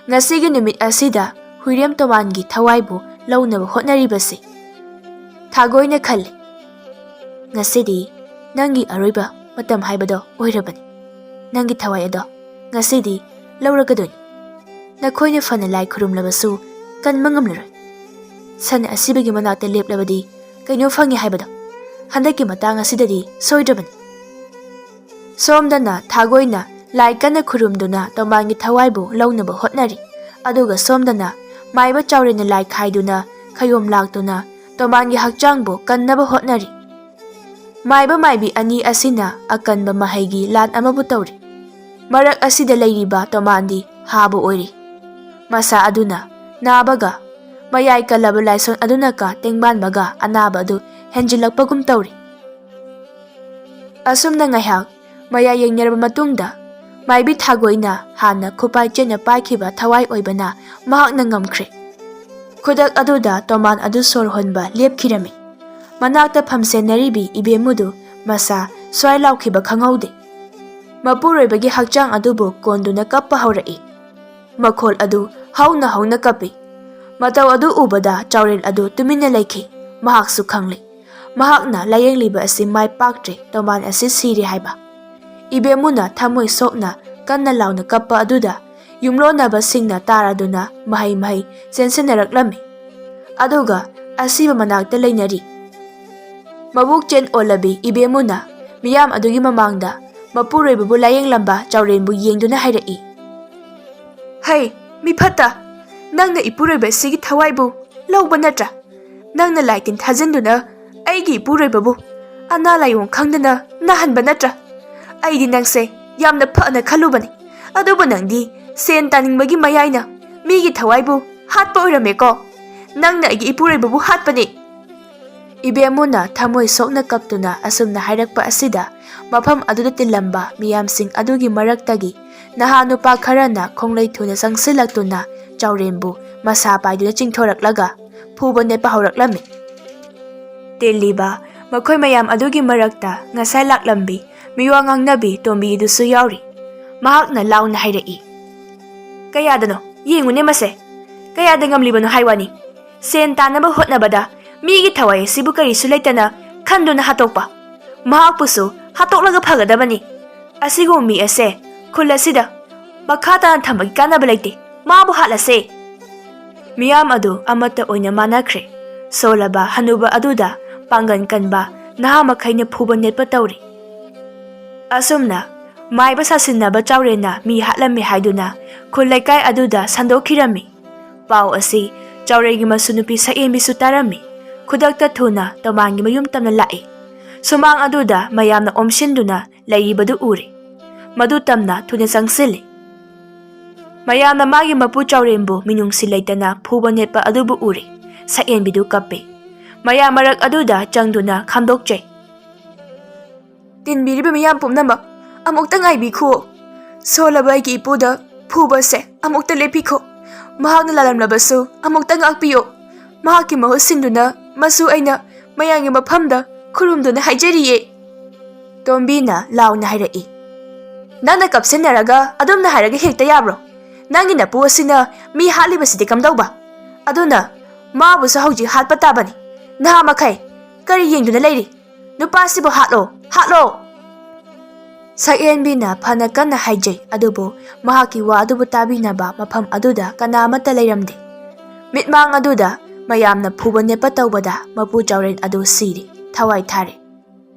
ꯉꯁꯤꯒꯤ ꯅꯨꯃꯤꯠ ꯑꯁꯤꯗ ꯍꯨꯏꯔꯦꯝ ꯇꯣꯃꯥꯟꯒꯤ ꯊꯋꯥꯏꯕꯨ ꯂꯧꯅꯕ ꯍꯣꯠꯅꯔꯤꯕꯁꯤ꯫ ꯊꯥꯒꯣꯏꯅ ꯈꯜꯂꯤ, "ꯉꯁꯤꯗꯤ ꯅꯪꯒꯤ ꯑꯔꯣꯏꯕ ꯃꯇꯝ ꯍꯥꯏꯕꯗꯣ ꯑꯣꯏꯔꯕꯅꯤ꯫ ꯅꯪꯒꯤ ꯊꯋꯥꯏ ꯑꯗꯣ ꯉꯁꯤꯗꯤ ꯂꯧꯔꯒꯗꯣꯏꯅꯤ꯫ ꯅꯈꯣꯏꯅ ꯐꯅ ꯂꯥꯏ ꯈꯨꯔꯨꯝꯂꯕꯁꯨ ꯀꯟꯕ ꯉꯝꯂꯔꯣꯏ꯫ ꯁꯟ ꯑꯁꯤꯕꯒꯤ ꯃꯅꯥꯛꯇ ꯂꯦꯞꯂꯕꯗꯤ ꯀꯩꯅꯣ ꯐꯪꯉꯤ ꯍꯥꯏꯕꯗꯣ ꯍꯟꯗꯛꯀꯤ ꯃꯇꯥꯡ ꯑꯁꯤꯗꯗꯤ ꯁꯣꯏꯗ꯭ꯔꯕꯅꯤ"꯫ ꯁꯣꯝꯗꯅ ꯊꯥꯒꯣꯏꯅ ꯂꯥꯏ ꯀꯟꯅ ꯈꯨꯔꯨꯝꯗꯨꯅ ꯇꯣꯃꯥꯟꯒꯤ ꯊꯋꯥꯏꯕꯨ ꯂꯧꯅꯕ ꯍꯣꯠꯅꯔꯤ꯫ ꯑꯗꯨꯒ ꯁꯣꯝꯗꯅ ꯃꯥꯏꯕ ꯆꯥꯎꯔꯦꯟꯅ ꯂꯥꯏ ꯈꯥꯏꯗꯨꯅ ꯈꯌꯣꯝ ꯂꯥꯛꯇꯨꯅ ꯇꯣꯃꯥꯟꯒꯤ ꯍꯛꯆꯥꯡꯕꯨ ꯀꯟꯅꯕ ꯍꯣꯠꯅꯔꯤ꯫ ꯃꯥꯏꯕ ꯃꯥꯏꯕꯤ ꯑꯅꯤ ꯑꯁꯤꯅ ꯑꯀꯟꯕ ꯃꯍꯩꯒꯤ ꯂꯥꯟ ꯑꯃꯕꯨ ꯇꯧꯔꯤ꯫ ꯃꯔꯛ ꯑꯁꯤꯗ ꯂꯩꯔꯤꯕ ꯇꯣꯃꯥꯟꯗꯤ ꯍꯥꯕ ꯑꯣꯏꯔꯤ꯫ ꯃꯁꯥ ꯑꯗꯨꯅ ꯅꯥꯕꯒ ꯃꯌꯥꯏ ꯀꯜꯂꯕ ꯂꯥꯏꯁꯣꯟ ꯑꯗꯨꯅ ꯀꯥ ꯇꯦꯡꯕꯥꯟꯕꯒ ꯑꯅꯥꯕ ꯑꯗꯨ ꯍꯦꯟꯖꯤꯜꯂꯛꯄꯒꯨꯝ ꯇꯧꯔꯤ꯫ ꯑꯁꯨꯝꯅ ꯉꯥꯏꯍꯥꯛ ꯃꯌꯥ ꯌꯦꯡꯅꯔꯕ ꯃꯇꯨꯡꯗ ꯃꯥꯏꯕꯤ ꯊꯥꯒꯣꯏꯅ ꯍꯥꯟꯅ ꯈꯨꯄꯥꯏ ꯆꯦꯠꯅ ꯄꯥꯏꯈꯤꯕ ꯊꯋꯥꯏ ꯑꯣꯏꯕꯅ ꯃꯍꯥꯛꯅ ꯉꯝꯈ꯭ꯔꯦ꯫ ꯈꯨꯗꯛ ꯑꯗꯨꯗ ꯇꯣꯃꯥꯟ ꯑꯗꯨ ꯁꯣꯔ ꯍꯣꯟꯕ ꯂꯦꯞꯈꯤꯔꯝꯃꯤ꯫ ꯃꯅꯥꯛꯇ ꯐꯝꯁꯦꯟꯅꯔꯤꯕꯤ ꯏꯕꯦꯝꯃꯨꯗꯨ ꯃꯁꯥ ꯁ꯭ꯋꯥꯏ ꯂꯥꯎꯈꯤꯕ ꯈꯪꯍꯧꯗꯦ꯫ ꯃꯄꯨꯔꯣꯏꯕꯒꯤ ꯍꯛꯆꯥꯡ ꯑꯗꯨꯕꯨ ꯀꯣꯟꯗꯨꯅ ꯀꯞꯄ ꯍꯧꯔꯛꯏ꯫ ꯃꯈꯣꯜ ꯑꯗꯨ ꯍꯧꯅ ꯍꯧꯅ ꯀꯞꯄꯤ꯫ ꯃꯇꯧ ꯑꯗꯨ ꯎꯕꯗ ꯆꯥꯎꯔꯦꯟ ꯑꯗꯨ ꯇꯨꯃꯤꯟꯅ ꯂꯩꯈꯤ꯫ ꯃꯍꯥꯛꯁꯨ ꯈꯪꯂꯦ, ꯃꯍꯥꯛꯅ ꯂꯥꯌꯦꯡꯂꯤꯕ ꯑꯁꯤ ꯃꯥꯏ ꯄꯥꯛꯇ꯭ꯔꯦ, ꯇꯣꯃꯥꯟ ꯑꯁꯤ ꯁꯤꯔꯦ ꯍꯥꯏꯕ꯫ ꯏꯕꯦꯝꯃꯨꯅ ꯊꯃꯣꯏ ꯁꯣꯛꯅ ꯀꯟꯅ ꯂꯥꯎꯅ ꯀꯞꯄ ꯑꯗꯨꯗ ꯌꯨꯝꯂꯣꯟꯅꯕꯁꯤꯡꯅ ꯇꯥꯔꯗꯨꯅ ꯃꯍꯩ ꯃꯍꯩ ꯆꯦꯟꯁꯤꯟꯅꯔꯛꯂꯝꯃꯤ꯫ ꯑꯗꯨꯒ ꯑꯁꯤꯕ ꯃꯅꯥꯛꯇ ꯂꯩꯅꯔꯤ꯫ ꯃꯕꯨꯛ ꯆꯦꯟ ꯑꯣꯜꯂꯕꯤ ꯏꯕꯦꯝꯃꯨꯅ ꯃꯤꯌꯥꯝ ꯑꯗꯨꯒꯤ ꯃꯃꯥꯡꯗ ꯃꯄꯨꯔꯣꯏꯕꯕꯨ ꯂꯥꯌꯦꯡꯂꯝꯕ ꯆꯥꯎꯔꯦꯟꯕꯨ ꯌꯦꯡꯗꯨꯅ ꯍꯥꯏꯔꯛꯏ, "ꯍꯩ, ꯃꯤ ꯐꯠꯇ! ꯅꯪꯅ ꯏꯄꯨꯔꯣꯏꯕ ꯑꯁꯤꯒꯤ ꯊꯋꯥꯏꯕꯨ ꯂꯧꯕ ꯅꯠꯇ꯭ꯔꯥ? ꯅꯪꯅ ꯂꯥꯏ ꯇꯤꯟ ꯊꯥꯖꯤꯟꯗꯨꯅ ꯑꯩꯒꯤ ꯏꯄꯨꯔꯣꯏꯕꯕꯨ ꯑꯅꯥ ꯂꯥꯏꯑꯣꯡ ꯈꯪꯗꯅ ꯅꯥꯍꯟꯕ ꯅꯠꯇ꯭ꯔꯥ? ꯑꯩꯗꯤ ꯅꯪꯁꯦ ꯌꯥꯝꯅ ꯐꯅ ꯈꯜꯂꯨꯕꯅꯤ꯫ ꯑꯗꯨꯕꯨ ꯅꯪꯗꯤ ꯁꯦꯟ ꯇꯥꯅꯤꯡꯕꯒꯤ ꯃꯌꯥꯏꯅ ꯃꯤꯒꯤ ꯊꯋꯥꯏꯕꯨ ꯍꯥꯠꯄ ꯑꯣꯏꯔꯝꯃꯦꯀꯣ꯫ ꯅꯪꯅ ꯑꯩꯒꯤ ꯏꯄꯨꯔꯣꯏꯕꯕꯨ ꯍꯥꯠꯄꯅꯤ!" ꯏꯕꯦꯝꯃꯨꯅ ꯊꯃꯣꯏ ꯁꯣꯛꯅ ꯀꯞꯇꯨꯅ ꯑꯁꯨꯝꯅ ꯍꯥꯏꯔꯛꯄ ꯑꯁꯤꯗ, ꯃꯐꯝ ꯑꯗꯨꯗ ꯇꯤꯜꯂꯝꯕ ꯃꯤꯌꯥꯝꯁꯤꯡ ꯑꯗꯨꯒꯤ ꯃꯔꯛꯇꯒꯤ ꯅꯍꯥ ꯅꯨꯄꯥ ꯈꯔꯅ ꯈꯣꯡꯂꯩ ꯊꯨꯅ ꯆꯪꯁꯤꯜꯂꯛꯇꯨꯅ ꯆꯥꯎꯔꯦꯟꯕꯨ ꯃꯁꯥ ꯄꯥꯏꯗꯨꯅ ꯆꯤꯡꯊꯣꯔꯛꯂꯒ ꯐꯨꯕ ꯅꯦꯠꯄ ꯍꯧꯔꯛꯂꯝꯃꯤ꯫ ꯇꯤꯜꯂꯤꯕ ꯃꯈꯣꯏ ꯃꯌꯥꯝ ꯑꯗꯨꯒꯤ ꯃꯔꯛꯇ ꯉꯁꯥꯏ ꯂꯥꯛꯂꯝꯕꯤ ꯃꯤꯋꯥ ꯉꯥꯡꯅꯕꯤ ꯇꯣꯝꯕꯤꯗꯨꯁꯨ ꯌꯥꯎꯔꯤ꯫ ꯃꯍꯥꯛꯅ ꯂꯥꯎꯅ ꯍꯥꯏꯔꯛꯏ, "ꯀꯌꯥꯗꯅꯣ? ꯌꯦꯡꯉꯨꯅꯦ ꯃꯁꯦ꯫ ꯀꯌꯥꯗ ꯉꯝꯂꯤꯕꯅꯣ ꯍꯥꯏ ꯋꯥꯅꯤ꯫ ꯁꯦꯟ ꯇꯥꯟꯅꯕ ꯍꯣꯠꯅꯕꯗ ꯃꯤꯒꯤ ꯊꯋꯥꯏ ꯑꯁꯤꯕꯨ ꯀꯔꯤꯁꯨ ꯂꯩꯇꯅ ꯈꯟꯗꯨꯅ ꯍꯥꯠꯇꯣꯛꯄ꯫ ꯃꯍꯥꯛꯄꯨꯁꯨ ꯍꯥꯠꯇꯣꯛꯂꯒ ꯐꯒꯗꯕꯅꯤ꯫ ꯑꯁꯤꯒꯨꯝꯕ ꯃꯤ ꯑꯁꯦ ꯈꯨꯜ ꯑꯁꯤꯗ ꯃꯈꯥ ꯇꯥꯅ ꯊꯝꯕꯒꯤ ꯀꯥꯟꯅꯕ ꯂꯩꯇꯦ꯫ ꯃꯥꯕꯨ ꯍꯥꯠꯂꯁꯦ!" ꯃꯤꯌꯥꯝ ꯑꯗꯨ ꯑꯃꯠꯇ ꯑꯣꯏꯅ ꯃꯥꯟꯅꯈ꯭ꯔꯦ꯫ ꯁꯣꯜꯂꯕ ꯍꯅꯨꯕ ꯑꯗꯨꯗ ꯄꯥꯡꯒꯜ ꯀꯟꯕ ꯅꯍꯥ ꯃꯈꯩꯅ ꯐꯨꯕ ꯅꯦꯠꯄ ꯇꯧꯔꯤ꯫ ꯑꯁꯨꯝꯅ ꯃꯥꯏꯕ ꯁꯥꯁꯤꯟꯅꯕ ꯆꯥꯎꯔꯦꯟꯅ ꯃꯤ ꯍꯥꯠꯂꯝꯃꯤ ꯍꯥꯏꯗꯨꯅ ꯈꯨꯜ ꯂꯩꯀꯥꯏ ꯑꯗꯨꯗ ꯁꯟꯗꯣꯛꯈꯤꯔꯝꯃꯤ꯫ ꯄꯥꯎ ꯑꯁꯤ ꯆꯥꯎꯔꯦꯟꯒꯤ ꯃꯁꯨ ꯅꯨꯄꯤ ꯁꯛꯍꯦꯟꯕꯤꯁꯨ ꯇꯥꯔꯝꯃꯤ꯫ ꯈꯨꯗꯛꯇ ꯊꯨꯅ ꯇꯣꯃꯥꯟꯒꯤ ꯃꯌꯨꯝ ꯇꯝꯅ ꯂꯥꯛꯏ꯫ ꯁꯨꯃꯥꯡ ꯑꯗꯨꯗ ꯃꯌꯥꯝꯅ ꯑꯣꯝꯁꯤꯟꯗꯨꯅ ꯂꯩꯔꯤꯕꯗꯨ ꯎꯔꯦ꯫ ꯃꯗꯨ ꯇꯝꯅ ꯊꯨꯅ ꯆꯪꯁꯤꯜꯂꯤ꯫ ꯃꯌꯥꯝꯅ ꯃꯥꯒꯤ ꯃꯄꯨ ꯆꯥꯎꯔꯦꯟꯕꯨ ꯃꯤꯅꯨꯡꯁꯤ ꯂꯩꯇꯅ ꯐꯨꯕ ꯅꯦꯠꯄ ꯑꯗꯨꯕꯨ ꯎꯔꯦ꯫ ꯁꯛꯍꯦꯟꯕꯤꯗꯨ ꯀꯞꯄꯦ꯫ ꯃꯌꯥꯝ ꯃꯔꯛ ꯑꯗꯨꯗ ꯆꯪꯗꯨꯅ ꯈꯥꯝꯗꯣꯛꯆꯩ꯫ "ꯇꯤꯟꯕꯤꯔꯤꯕ ꯃꯤꯌꯥꯝ ꯄꯨꯝꯅꯃꯛ, ꯑꯃꯨꯛꯇ ꯉꯥꯏꯕꯤꯈꯨꯑꯣ꯫ ꯁꯣꯜꯂꯕ ꯑꯩꯒꯤ ꯏꯄꯨꯗ ꯐꯨꯕꯁꯦ ꯑꯃꯨꯛꯇ ꯂꯦꯞꯄꯤꯈꯣ꯫ ꯃꯍꯥꯛꯅ ꯂꯥꯜꯂꯝꯂꯕꯁꯨ ꯑꯃꯨꯛꯇ ꯉꯥꯛꯄꯤꯌꯣ꯫ ꯃꯍꯥꯛꯀꯤ ꯃꯍꯨꯠ ꯁꯤꯟꯗꯨꯅ ꯃꯁꯨ ꯑꯩꯅ ꯃꯌꯥꯝꯒꯤ ꯃꯐꯝꯗ ꯈꯨꯔꯨꯝꯗꯨꯅ ꯍꯥꯏꯖꯔꯤꯌꯦ!" ꯇꯣꯝꯕꯤꯅ ꯂꯥꯎꯅ ꯍꯥꯏꯔꯛꯏ, "ꯅꯪꯅ ꯀꯞꯁꯤꯟꯅꯔꯒ ꯑꯗꯨꯝꯅ ꯍꯥꯏꯔꯒ ꯍꯦꯛꯇ ꯌꯥꯕ꯭ꯔꯣ? ꯅꯪꯒꯤ ꯅꯄꯨ ꯑꯁꯤꯅ ꯃꯤ ꯍꯥꯠꯂꯤꯕꯁꯤꯗꯤ ꯀꯝꯗꯧꯕ? ꯑꯗꯨꯅ ꯃꯥꯕꯨꯁꯨ ꯍꯧꯖꯤꯛ ꯍꯥꯠꯄ ꯇꯥꯕꯅꯤ꯫ ꯅꯍꯥ ꯃꯈꯩ ꯀꯔꯤ ꯌꯦꯡꯗꯨꯅ ꯂꯩꯔꯤ? ꯅꯨꯄꯥꯁꯤꯕꯨ ꯍꯥꯠꯂꯣ, ꯍꯥꯠꯂꯣ!" ꯁꯛꯍꯦꯟꯕꯤꯅ ꯐꯅ ꯀꯟꯅ ꯍꯥꯏꯖꯩ, ꯑꯗꯨꯕꯨ ꯃꯍꯥꯛꯀꯤ ꯋꯥ ꯑꯗꯨꯕꯨ ꯇꯥꯕꯤꯅꯕ ꯃꯐꯝ ꯑꯗꯨꯗ ꯀꯅꯥ ꯑꯃꯠꯇ ꯂꯩꯔꯝꯗꯦ꯫ ꯃꯤꯠꯃꯥꯡ ꯑꯗꯨꯗ ꯃꯌꯥꯝꯅ ꯐꯨꯕ ꯅꯦꯠꯄ ꯇꯧꯕꯗ ꯃꯄꯨ ꯆꯥꯎꯔꯦꯟ ꯑꯗꯨ ꯁꯤꯔꯦ, ꯊꯋꯥꯏ ꯊꯥꯔꯦ꯫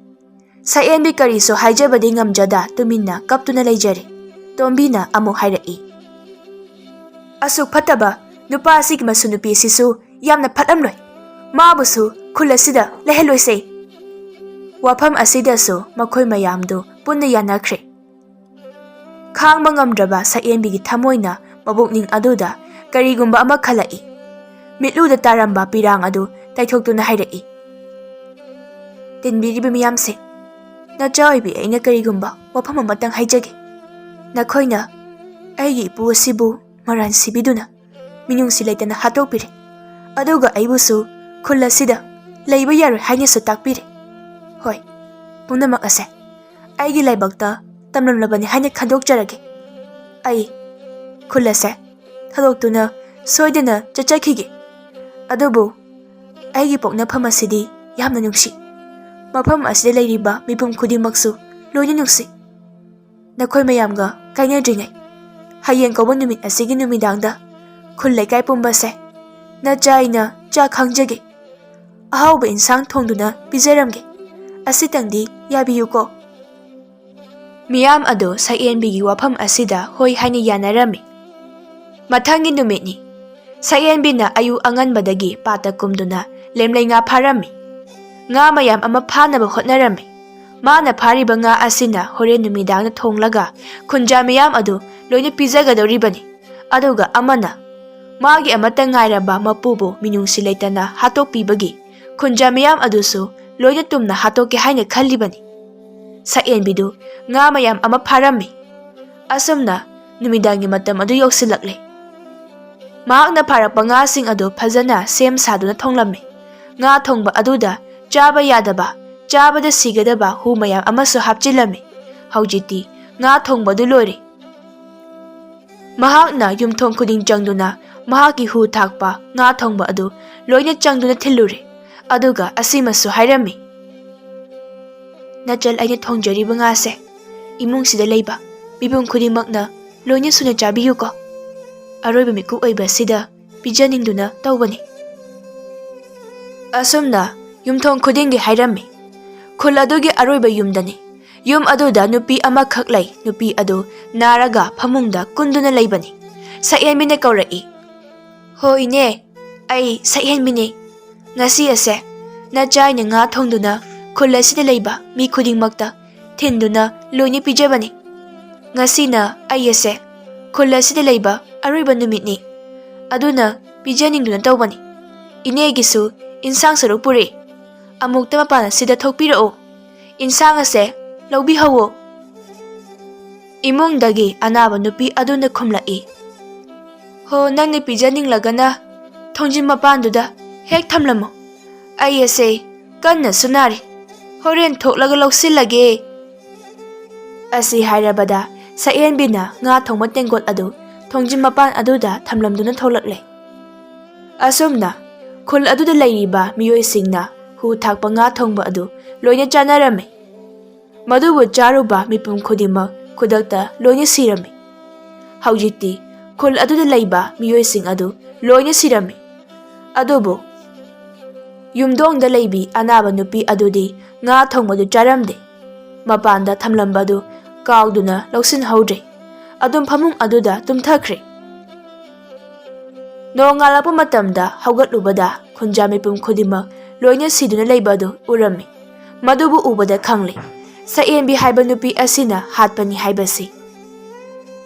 ꯁꯛꯍꯦꯟꯕꯤ ꯀꯔꯤꯁꯨ ꯍꯥꯏꯖꯕꯗꯤ ꯉꯝꯖꯗ ꯇꯨꯃꯤꯟꯅ ꯀꯞꯇꯨꯅ ꯂꯩꯖꯔꯦ꯫ ꯇꯣꯝꯕꯤꯅ ꯑꯃꯨꯛ ꯍꯥꯏꯔꯛꯏ, "ꯑꯁꯨꯛ ꯐꯠꯇꯕ ꯅꯨꯄꯥ ꯑꯁꯤꯒꯤ ꯃꯁꯨ ꯅꯨꯄꯤ ꯑꯁꯤꯁꯨ ꯌꯥꯝꯅ ꯐꯠꯂꯝꯂꯣꯏ꯫ ꯃꯥꯕꯨꯁꯨ ꯈꯨꯜ ꯑꯁꯤꯗ ꯂꯩꯍꯜꯂꯣꯏꯁꯦ꯫" ꯋꯥꯐꯝ ꯑꯁꯤꯗꯁꯨ ꯃꯈꯣꯏ ꯃꯌꯥꯝꯗꯨ ꯄꯨꯟꯅ ꯌꯥꯅꯈ꯭ꯔꯦ꯫ ꯈꯥꯡꯕ ꯉꯝꯗ꯭ꯔꯕ ꯁꯛꯍꯦꯟꯕꯤꯒꯤ ꯊꯃꯣꯏꯅ ꯃꯕꯨꯛꯅꯤꯡ ꯑꯗꯨꯗ ꯀꯔꯤꯒꯨꯝꯕ ꯑꯃ ꯈꯜꯂꯛꯏ꯫ ꯃꯤꯠꯂꯨꯗ ꯇꯥꯔꯝꯕ ꯄꯤꯔꯥꯡ ꯑꯗꯨ ꯇꯩꯊꯣꯛꯇꯨꯅ ꯍꯥꯏꯔꯛꯏ, "ꯇꯤꯟꯕꯤꯔꯤꯕ ꯃꯤꯌꯥꯝꯁꯦ, ꯅꯆꯥ ꯑꯣꯏꯕꯤ ꯑꯩꯅ ꯀꯔꯤꯒꯨꯝꯕ ꯋꯥꯐꯝ ꯑꯃꯇꯪ ꯍꯥꯏꯖꯒꯦ꯫ ꯅꯈꯣꯏꯅ ꯑꯩꯒꯤ ꯏꯄꯨ ꯑꯁꯤꯕꯨ ꯃꯔꯥꯟ ꯁꯤꯕꯤꯗꯨꯅ ꯃꯤꯅꯨꯡꯁꯤ ꯂꯩꯇꯅ ꯍꯥꯠꯇꯣꯛꯄꯤꯔꯦ꯫ ꯑꯗꯨꯒ ꯑꯩꯕꯨꯁꯨ ꯈꯨꯜ ꯑꯁꯤꯗ ꯂꯩꯕ ꯌꯥꯔꯣꯏ ꯍꯥꯏꯅꯁꯨ ꯇꯥꯛꯄꯤꯔꯦ꯫ ꯍꯣꯏ, ꯄꯨꯝꯅꯃꯛ ꯑꯁꯦ ꯑꯩꯒꯤ ꯂꯥꯏꯕꯛꯇ ꯇꯝꯂꯝꯂꯕꯅꯤ ꯍꯥꯏꯅ ꯈꯟꯗꯣꯛꯆꯔꯒꯦ꯫ ꯑꯩ ꯈꯨꯜ ꯑꯁꯦ ꯊꯥꯗꯣꯛꯇꯨꯅ ꯁꯣꯏꯗꯅ ꯆꯠꯆꯈꯤꯒꯦ꯫ ꯑꯗꯨꯕꯨ ꯑꯩꯒꯤ ꯄꯣꯛꯅꯐꯝ ꯑꯁꯤꯗꯤ ꯌꯥꯝꯅ ꯅꯨꯡꯁꯤ꯫ ꯃꯐꯝ ꯑꯁꯤꯗ ꯂꯩꯔꯤꯕ ꯃꯤꯄꯨꯝ ꯈꯨꯗꯤꯡꯃꯛꯁꯨ ꯂꯣꯏꯅ ꯅꯨꯡꯁꯤ꯫ ꯅꯈꯣꯏ ꯃꯌꯥꯝꯒ ꯀꯥꯏꯅꯗ꯭ꯔꯤꯉꯩ ꯍꯌꯦꯡ ꯀꯧꯕ ꯅꯨꯃꯤꯠ ꯑꯁꯤꯒꯤ ꯅꯨꯃꯤꯗꯥꯡꯗ ꯈꯨꯜ ꯂꯩꯀꯥꯏ ꯄꯨꯝꯕꯁꯦ ꯅꯆꯥ ꯑꯩꯅ ꯆꯥꯛ ꯈꯪꯖꯒꯦ꯫ ꯑꯍꯥꯎꯕ ꯏꯟꯁꯥꯡ ꯊꯣꯡꯗꯨꯅ ꯄꯤꯖꯔꯝꯒꯦ꯫ ꯑꯁꯤꯇꯪꯗꯤ ꯌꯥꯕꯤꯌꯨꯀꯣ꯫" ꯃꯤꯌꯥꯝ ꯑꯗꯨ ꯁꯛꯍꯦꯟꯕꯤꯒꯤ ꯋꯥꯐꯝ ꯑꯁꯤꯗ ꯍꯣꯏ ꯍꯥꯏꯅ ꯌꯥꯅꯔꯝꯃꯤ꯫ ꯃꯊꯪꯒꯤ ꯅꯨꯃꯤꯠꯅꯤ꯫ ꯁꯛꯍꯦꯟꯕꯤꯅ ꯑꯌꯨꯛ ꯑꯉꯟꯕꯗꯒꯤ ꯄꯥꯠꯇ ꯀꯨꯝꯗꯨꯅ ꯂꯦꯝꯂꯩ ꯉꯥ ꯐꯥꯔꯝꯃꯤ꯫ ꯉꯥ ꯃꯌꯥꯝ ꯑꯃ ꯐꯥꯅꯕ ꯍꯣꯠꯅꯔꯝꯃꯤ꯫ ꯃꯥꯅ ꯐꯥꯔꯤꯕ ꯉꯥ ꯑꯁꯤꯅ ꯍꯣꯔꯦꯟ ꯅꯨꯃꯤꯗꯥꯡꯗ ꯊꯣꯡꯂꯒ ꯈꯨꯟꯖꯥ ꯃꯤꯌꯥꯝ ꯑꯗꯨ ꯂꯣꯏꯅ ꯄꯤꯖꯒꯗꯧꯔꯤꯕꯅꯤ꯫ ꯑꯗꯨꯒ ꯑꯃꯅ ꯃꯥꯒꯤ ꯑꯃꯠꯇ ꯉꯥꯏꯔꯕ ꯃꯄꯨꯕꯨ ꯃꯤꯅꯨꯡꯁꯤ ꯂꯩꯇꯅ ꯍꯥꯠꯇꯣꯛꯄꯤꯕꯒꯤ ꯈꯨꯟꯖꯥ ꯃꯤꯌꯥꯝ ꯑꯗꯨꯁꯨ ꯂꯣꯏꯅ ꯇꯨꯝꯅ ꯍꯥꯠꯇꯣꯛꯀꯦ ꯍꯥꯏꯅ ꯈꯜꯂꯤꯕꯅꯤ꯫ ꯁꯛꯍꯦꯟꯕꯤꯗꯨ ꯉꯥ ꯃꯌꯥꯝ ꯑꯃ ꯐꯥꯔꯝꯃꯤ꯫ ꯑꯁꯨꯝꯅ ꯅꯨꯃꯤꯗꯥꯡꯒꯤ ꯃꯇꯝ ꯑꯗꯨ ꯌꯧꯁꯤꯜꯂꯛꯂꯦ꯫ ꯃꯍꯥꯛꯅ ꯐꯥꯔꯛꯄ ꯉꯥꯁꯤꯡ ꯑꯗꯨ ꯐꯖꯅ ꯁꯦꯝ ꯁꯥꯗꯨꯅ ꯊꯣꯡꯂꯝꯃꯤ꯫ ꯉꯥ ꯊꯣꯡꯕ ꯑꯗꯨꯗ ꯆꯥꯕ ꯌꯥꯗꯕ, ꯆꯥꯕꯗ ꯁꯤꯒꯗꯕ ꯍꯨ ꯃꯌꯥꯝ ꯑꯃꯁꯨ ꯍꯥꯞꯆꯤꯜꯂꯝꯃꯤ꯫ ꯍꯧꯖꯤꯛꯇꯤ ꯉꯥ ꯊꯣꯡꯕꯗꯨ ꯂꯣꯏꯔꯦ꯫ ꯃꯍꯥꯛꯅ ꯌꯨꯝꯊꯣꯡ ꯈꯨꯗꯤꯡ ꯆꯪꯗꯨꯅ ꯃꯍꯥꯛꯀꯤ ꯍꯨ ꯊꯥꯛꯄ ꯉꯥ ꯊꯣꯡꯕ ꯑꯗꯨ ꯂꯣꯏꯅ ꯆꯪꯗꯨꯅ ꯊꯤꯜꯂꯨꯔꯦ꯫ ꯑꯗꯨꯒ ꯑꯁꯤꯃꯁꯨ ꯍꯥꯏꯔꯝꯃꯤ, "ꯅꯆꯜ, ꯑꯩꯅ ꯊꯣꯡꯖꯔꯤꯕ ꯉꯥꯁꯦ ꯏꯃꯨꯡꯁꯤꯗ ꯂꯩꯕ ꯃꯤꯄꯨꯝ ꯈꯨꯗꯤꯡꯃꯛꯅ ꯂꯣꯏꯅ ꯁꯨꯅ ꯆꯥꯕꯤꯌꯨꯀꯣ꯫ ꯑꯔꯣꯏꯕ ꯃꯤꯀꯨꯞ ꯑꯣꯏꯕ ꯑꯁꯤꯗ ꯄꯤꯖꯅꯤꯡꯗꯨꯅ ꯇꯧꯕꯅꯤ"꯫ ꯑꯁꯨꯝꯅ ꯌꯨꯝꯊꯣꯡ ꯈꯨꯗꯤꯡꯒꯤ ꯍꯥꯏꯔꯝꯃꯤ꯫ ꯈꯨꯜ ꯑꯗꯨꯒꯤ ꯑꯔꯣꯏꯕ ꯌꯨꯝꯗꯅꯤ꯫ ꯌꯨꯝ ꯑꯗꯨꯗ ꯅꯨꯄꯤ ꯑꯃꯈꯛ ꯂꯩ꯫ ꯅꯨꯄꯤ ꯑꯗꯨ ꯅꯥꯔꯒ ꯐꯃꯨꯡꯗ ꯀꯨꯟꯗꯨꯅ ꯂꯩꯕꯅꯤ꯫ ꯁꯛꯍꯦꯟꯕꯤꯅ ꯀꯧꯔꯛꯏ, "ꯍꯣ ꯏꯅꯦ, ꯑꯩ ꯁꯛꯍꯦꯟꯕꯤꯅꯤ꯫ ꯉꯁꯤ ꯑꯁꯦ ꯅꯆꯥꯏꯅ ꯉꯥ ꯊꯣꯡꯗꯨꯅ ꯈꯨꯜ ꯑꯁꯤꯗ ꯂꯩꯕ ꯃꯤ ꯈꯨꯗꯤꯡꯃꯛꯇ ꯊꯤꯟꯗꯨꯅ ꯂꯣꯏꯅ ꯄꯤꯖꯕꯅꯤ꯫ ꯉꯁꯤꯅ ꯑꯩ ꯑꯁꯦ ꯈꯨꯜ ꯑꯁꯤꯗ ꯂꯩꯕ ꯑꯔꯣꯏꯕ ꯅꯨꯃꯤꯠꯅꯤ꯫ ꯑꯗꯨꯅ ꯄꯤꯖꯅꯤꯡꯗꯨꯅ ꯇꯧꯕꯅꯤ꯫ ꯏꯅꯦꯒꯤꯁꯨ ꯏꯟꯁꯥꯡ ꯁꯔꯨꯛ ꯄꯨꯔꯛꯏ꯫ ꯑꯃꯨꯛꯇ ꯃꯄꯥꯟ ꯑꯁꯤꯗ ꯊꯣꯛꯄꯤꯔꯛꯎ꯫ ꯏꯟꯁꯥꯡ ꯑꯁꯦ ꯂꯧꯕꯤꯍꯧꯋꯣ"꯫ ꯏꯃꯨꯡꯗꯒꯤ ꯑꯅꯥꯕ ꯅꯨꯄꯤ ꯑꯗꯨꯅ ꯈꯨꯝꯂꯛꯏ, "ꯍꯣ, ꯅꯪꯅ ꯄꯤꯖꯅꯤꯡꯂꯒꯅ ꯊꯣꯡꯖꯤꯟ ꯃꯄꯥꯟꯗꯨꯗ ꯍꯦꯛ ꯊꯝꯂꯝꯃꯨ꯫ ꯑꯩ ꯑꯁꯦ ꯀꯟꯅꯁꯨ ꯅꯥꯔꯤ꯫ ꯍꯣꯔꯦꯟ ꯊꯣꯛꯂꯒ ꯂꯧꯁꯤꯜꯂꯒꯦ"꯫ ꯑꯁꯤ ꯍꯥꯏꯔꯕꯗ ꯁꯛꯍꯦꯟꯕꯤꯅ ꯉꯥ ꯊꯣꯡꯕ ꯇꯦꯡꯀꯣꯠ ꯑꯗꯨ ꯊꯣꯡꯖꯤꯟ ꯃꯄꯥꯟ ꯑꯗꯨꯗ ꯊꯝꯂꯝꯗꯨꯅ ꯊꯣꯛꯂꯛꯂꯦ꯫ ꯑꯁꯨꯝꯅ ꯈꯨꯜ ꯑꯗꯨꯗ ꯂꯩꯔꯤꯕ ꯃꯤꯑꯣꯏꯁꯤꯡꯅ ꯍꯨ ꯊꯥꯛꯄ ꯉꯥ ꯊꯣꯡꯕ ꯑꯗꯨ ꯂꯣꯏꯅ ꯆꯥꯅꯔꯝꯃꯤ꯫ ꯃꯗꯨꯕꯨ ꯆꯥꯔꯨꯕ ꯃꯤꯄꯨꯝ ꯈꯨꯗꯤꯡꯃꯛ ꯈꯨꯗꯛꯇ ꯂꯣꯏꯅ ꯁꯤꯔꯝꯃꯤ꯫ ꯍꯧꯖꯤꯛꯇꯤ ꯈꯨꯜ ꯑꯗꯨꯗ ꯂꯩꯕ ꯃꯤꯑꯣꯏꯁꯤꯡ ꯑꯗꯨ ꯂꯣꯏꯅ ꯁꯤꯔꯝꯃꯤ꯫ ꯑꯗꯨꯕꯨ ꯌꯨꯝꯗꯣꯡꯗ ꯂꯩꯕꯤ ꯑꯅꯥꯕ ꯅꯨꯄꯤ ꯑꯗꯨꯗꯤ ꯉꯥ ꯊꯣꯡꯕꯗꯨ ꯆꯥꯔꯝꯗꯦ꯫ ꯃꯄꯥꯟꯗ ꯊꯝꯂꯝꯕꯗꯨ ꯀꯥꯎꯗꯨꯅ ꯂꯧꯁꯤꯟꯍꯧꯗ꯭ꯔꯦ꯫ ꯑꯗꯨꯝ ꯐꯃꯨꯡ ꯑꯗꯨꯗ ꯇꯨꯝꯊꯈ꯭ꯔꯦ꯫ ꯅꯣꯡꯉꯥꯜꯂꯛꯄ ꯃꯇꯝꯗ ꯍꯧꯒꯠꯂꯨꯕꯗ ꯈꯨꯟꯖꯥ ꯃꯤꯄꯨꯝ ꯈꯨꯗꯤꯡꯃꯛ ꯂꯣꯏꯅ ꯁꯤꯗꯨꯅ ꯂꯩꯕ ꯑꯗꯨ ꯎꯔꯝꯃꯤ꯫ ꯃꯗꯨꯕꯨ ꯎꯕꯗ ꯈꯪꯂꯦ, ꯁꯛꯍꯦꯟꯕꯤ ꯍꯥꯏꯕ ꯅꯨꯄꯤ ꯑꯁꯤꯅ ꯍꯥꯠꯄꯅꯤ ꯍꯥꯏꯕꯁꯤ꯫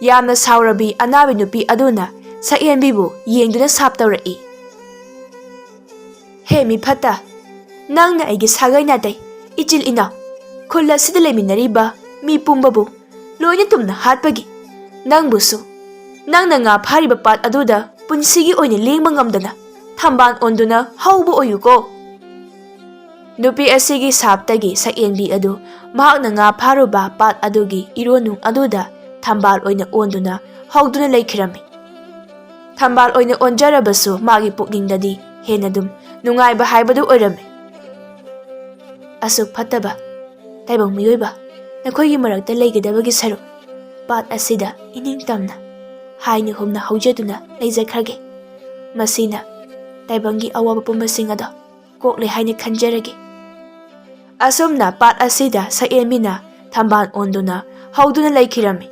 ꯌꯥꯝꯅ ꯁꯥꯎꯔꯕꯤ ꯑꯅꯥꯕꯤ ꯅꯨꯄꯤ ꯑꯗꯨꯅ ꯁꯛꯍꯦꯟꯕꯤꯕꯨ ꯌꯦꯡꯗꯨꯅ ꯁꯥꯞ ꯇꯧꯔꯛꯏ, "ꯍꯦ ꯃꯤ ꯐꯠꯇ, ꯅꯪꯅ ꯑꯩꯒꯤ ꯁꯥꯒꯩ ꯅꯥꯇꯩ, ꯏꯆꯤꯜ ꯏꯅꯥꯎ, ꯈꯨꯜ ꯑꯁꯤꯗ ꯂꯩꯃꯤꯟꯅꯔꯤꯕ ꯃꯤ ꯄꯨꯝꯕꯕꯨ ꯂꯣꯏꯅ ꯇꯨꯝꯅ ꯍꯥꯠꯄꯒꯤ ꯅꯪꯕꯨꯁꯨ, ꯅꯪꯅ ꯉꯥ ꯐꯥꯔꯤꯕ ꯄꯥꯠ ꯑꯗꯨꯗ ꯄꯨꯟꯁꯤꯒꯤ ꯑꯣꯏꯅ ꯂꯦꯡꯕ ꯉꯝꯗꯅ ꯊꯝꯕꯥꯜ ꯑꯣꯟꯗꯨꯅ ꯍꯧꯕ ꯑꯣꯏꯌꯨꯀꯣ"꯫ ꯅꯨꯄꯤ ꯑꯁꯤꯒꯤ ꯁꯥꯞꯇꯒꯤ ꯁꯛꯍꯦꯟꯕꯤ ꯑꯗꯨ ꯃꯍꯥꯛꯅ ꯉꯥ ꯐꯥꯔꯨꯕ ꯄꯥꯠ ꯑꯗꯨꯒꯤ ꯏꯔꯣꯟꯅꯨꯡ ꯑꯗꯨꯗ ꯊꯝꯕꯥꯜ ꯑꯣꯏꯅ ꯑꯣꯟꯗꯨꯅ ꯍꯧꯗꯨꯅ ꯂꯩꯈꯤꯔꯝꯃꯤ꯫ ꯊꯝꯕꯥꯜ ꯑꯣꯏꯅ ꯑꯣꯟꯖꯔꯕꯁꯨ ꯃꯥꯒꯤ ꯄꯨꯛꯅꯤꯡꯗꯗꯤ ꯍꯦꯟꯅ ꯑꯗꯨꯝ ꯅꯨꯡꯉꯥꯏꯕ ꯍꯥꯏꯕꯗꯨ ꯑꯣꯏꯔꯝꯃꯤ꯫ ꯑꯁꯨꯛ ꯐꯠꯇꯕ ꯇꯥꯏꯕꯪ ꯃꯤꯑꯣꯏꯕ ꯅꯈꯣꯏꯒꯤ ꯃꯔꯛꯇ ꯂꯩꯒꯗꯕꯒꯤ ꯁꯔꯨꯛ ꯄꯥꯠ ꯑꯁꯤꯗ ꯏꯅꯤꯡ ꯇꯝꯅ ꯍꯥꯏꯅ ꯍꯨꯝꯅ ꯍꯧꯖꯗꯨꯅ ꯂꯩꯖꯈ꯭ꯔꯒꯦ꯫ ꯃꯁꯤꯅ ꯇꯥꯏꯕꯪꯒꯤ ꯑꯋꯥꯕ ꯄꯨꯝꯕꯁꯤꯡ ꯑꯗꯣ ꯀꯣꯛꯂꯦ ꯍꯥꯏꯅ ꯈꯟꯖꯔꯒꯦ꯫ ꯑꯁꯨꯝꯅ ꯄꯥꯠ ꯑꯁꯤꯗ ꯁꯛꯍꯦꯟꯕꯤꯅ ꯊꯝꯕꯥꯜ ꯑꯣꯟꯗꯨꯅ ꯍꯧꯗꯨꯅ ꯂꯩꯈꯤꯔꯝꯃꯤ꯫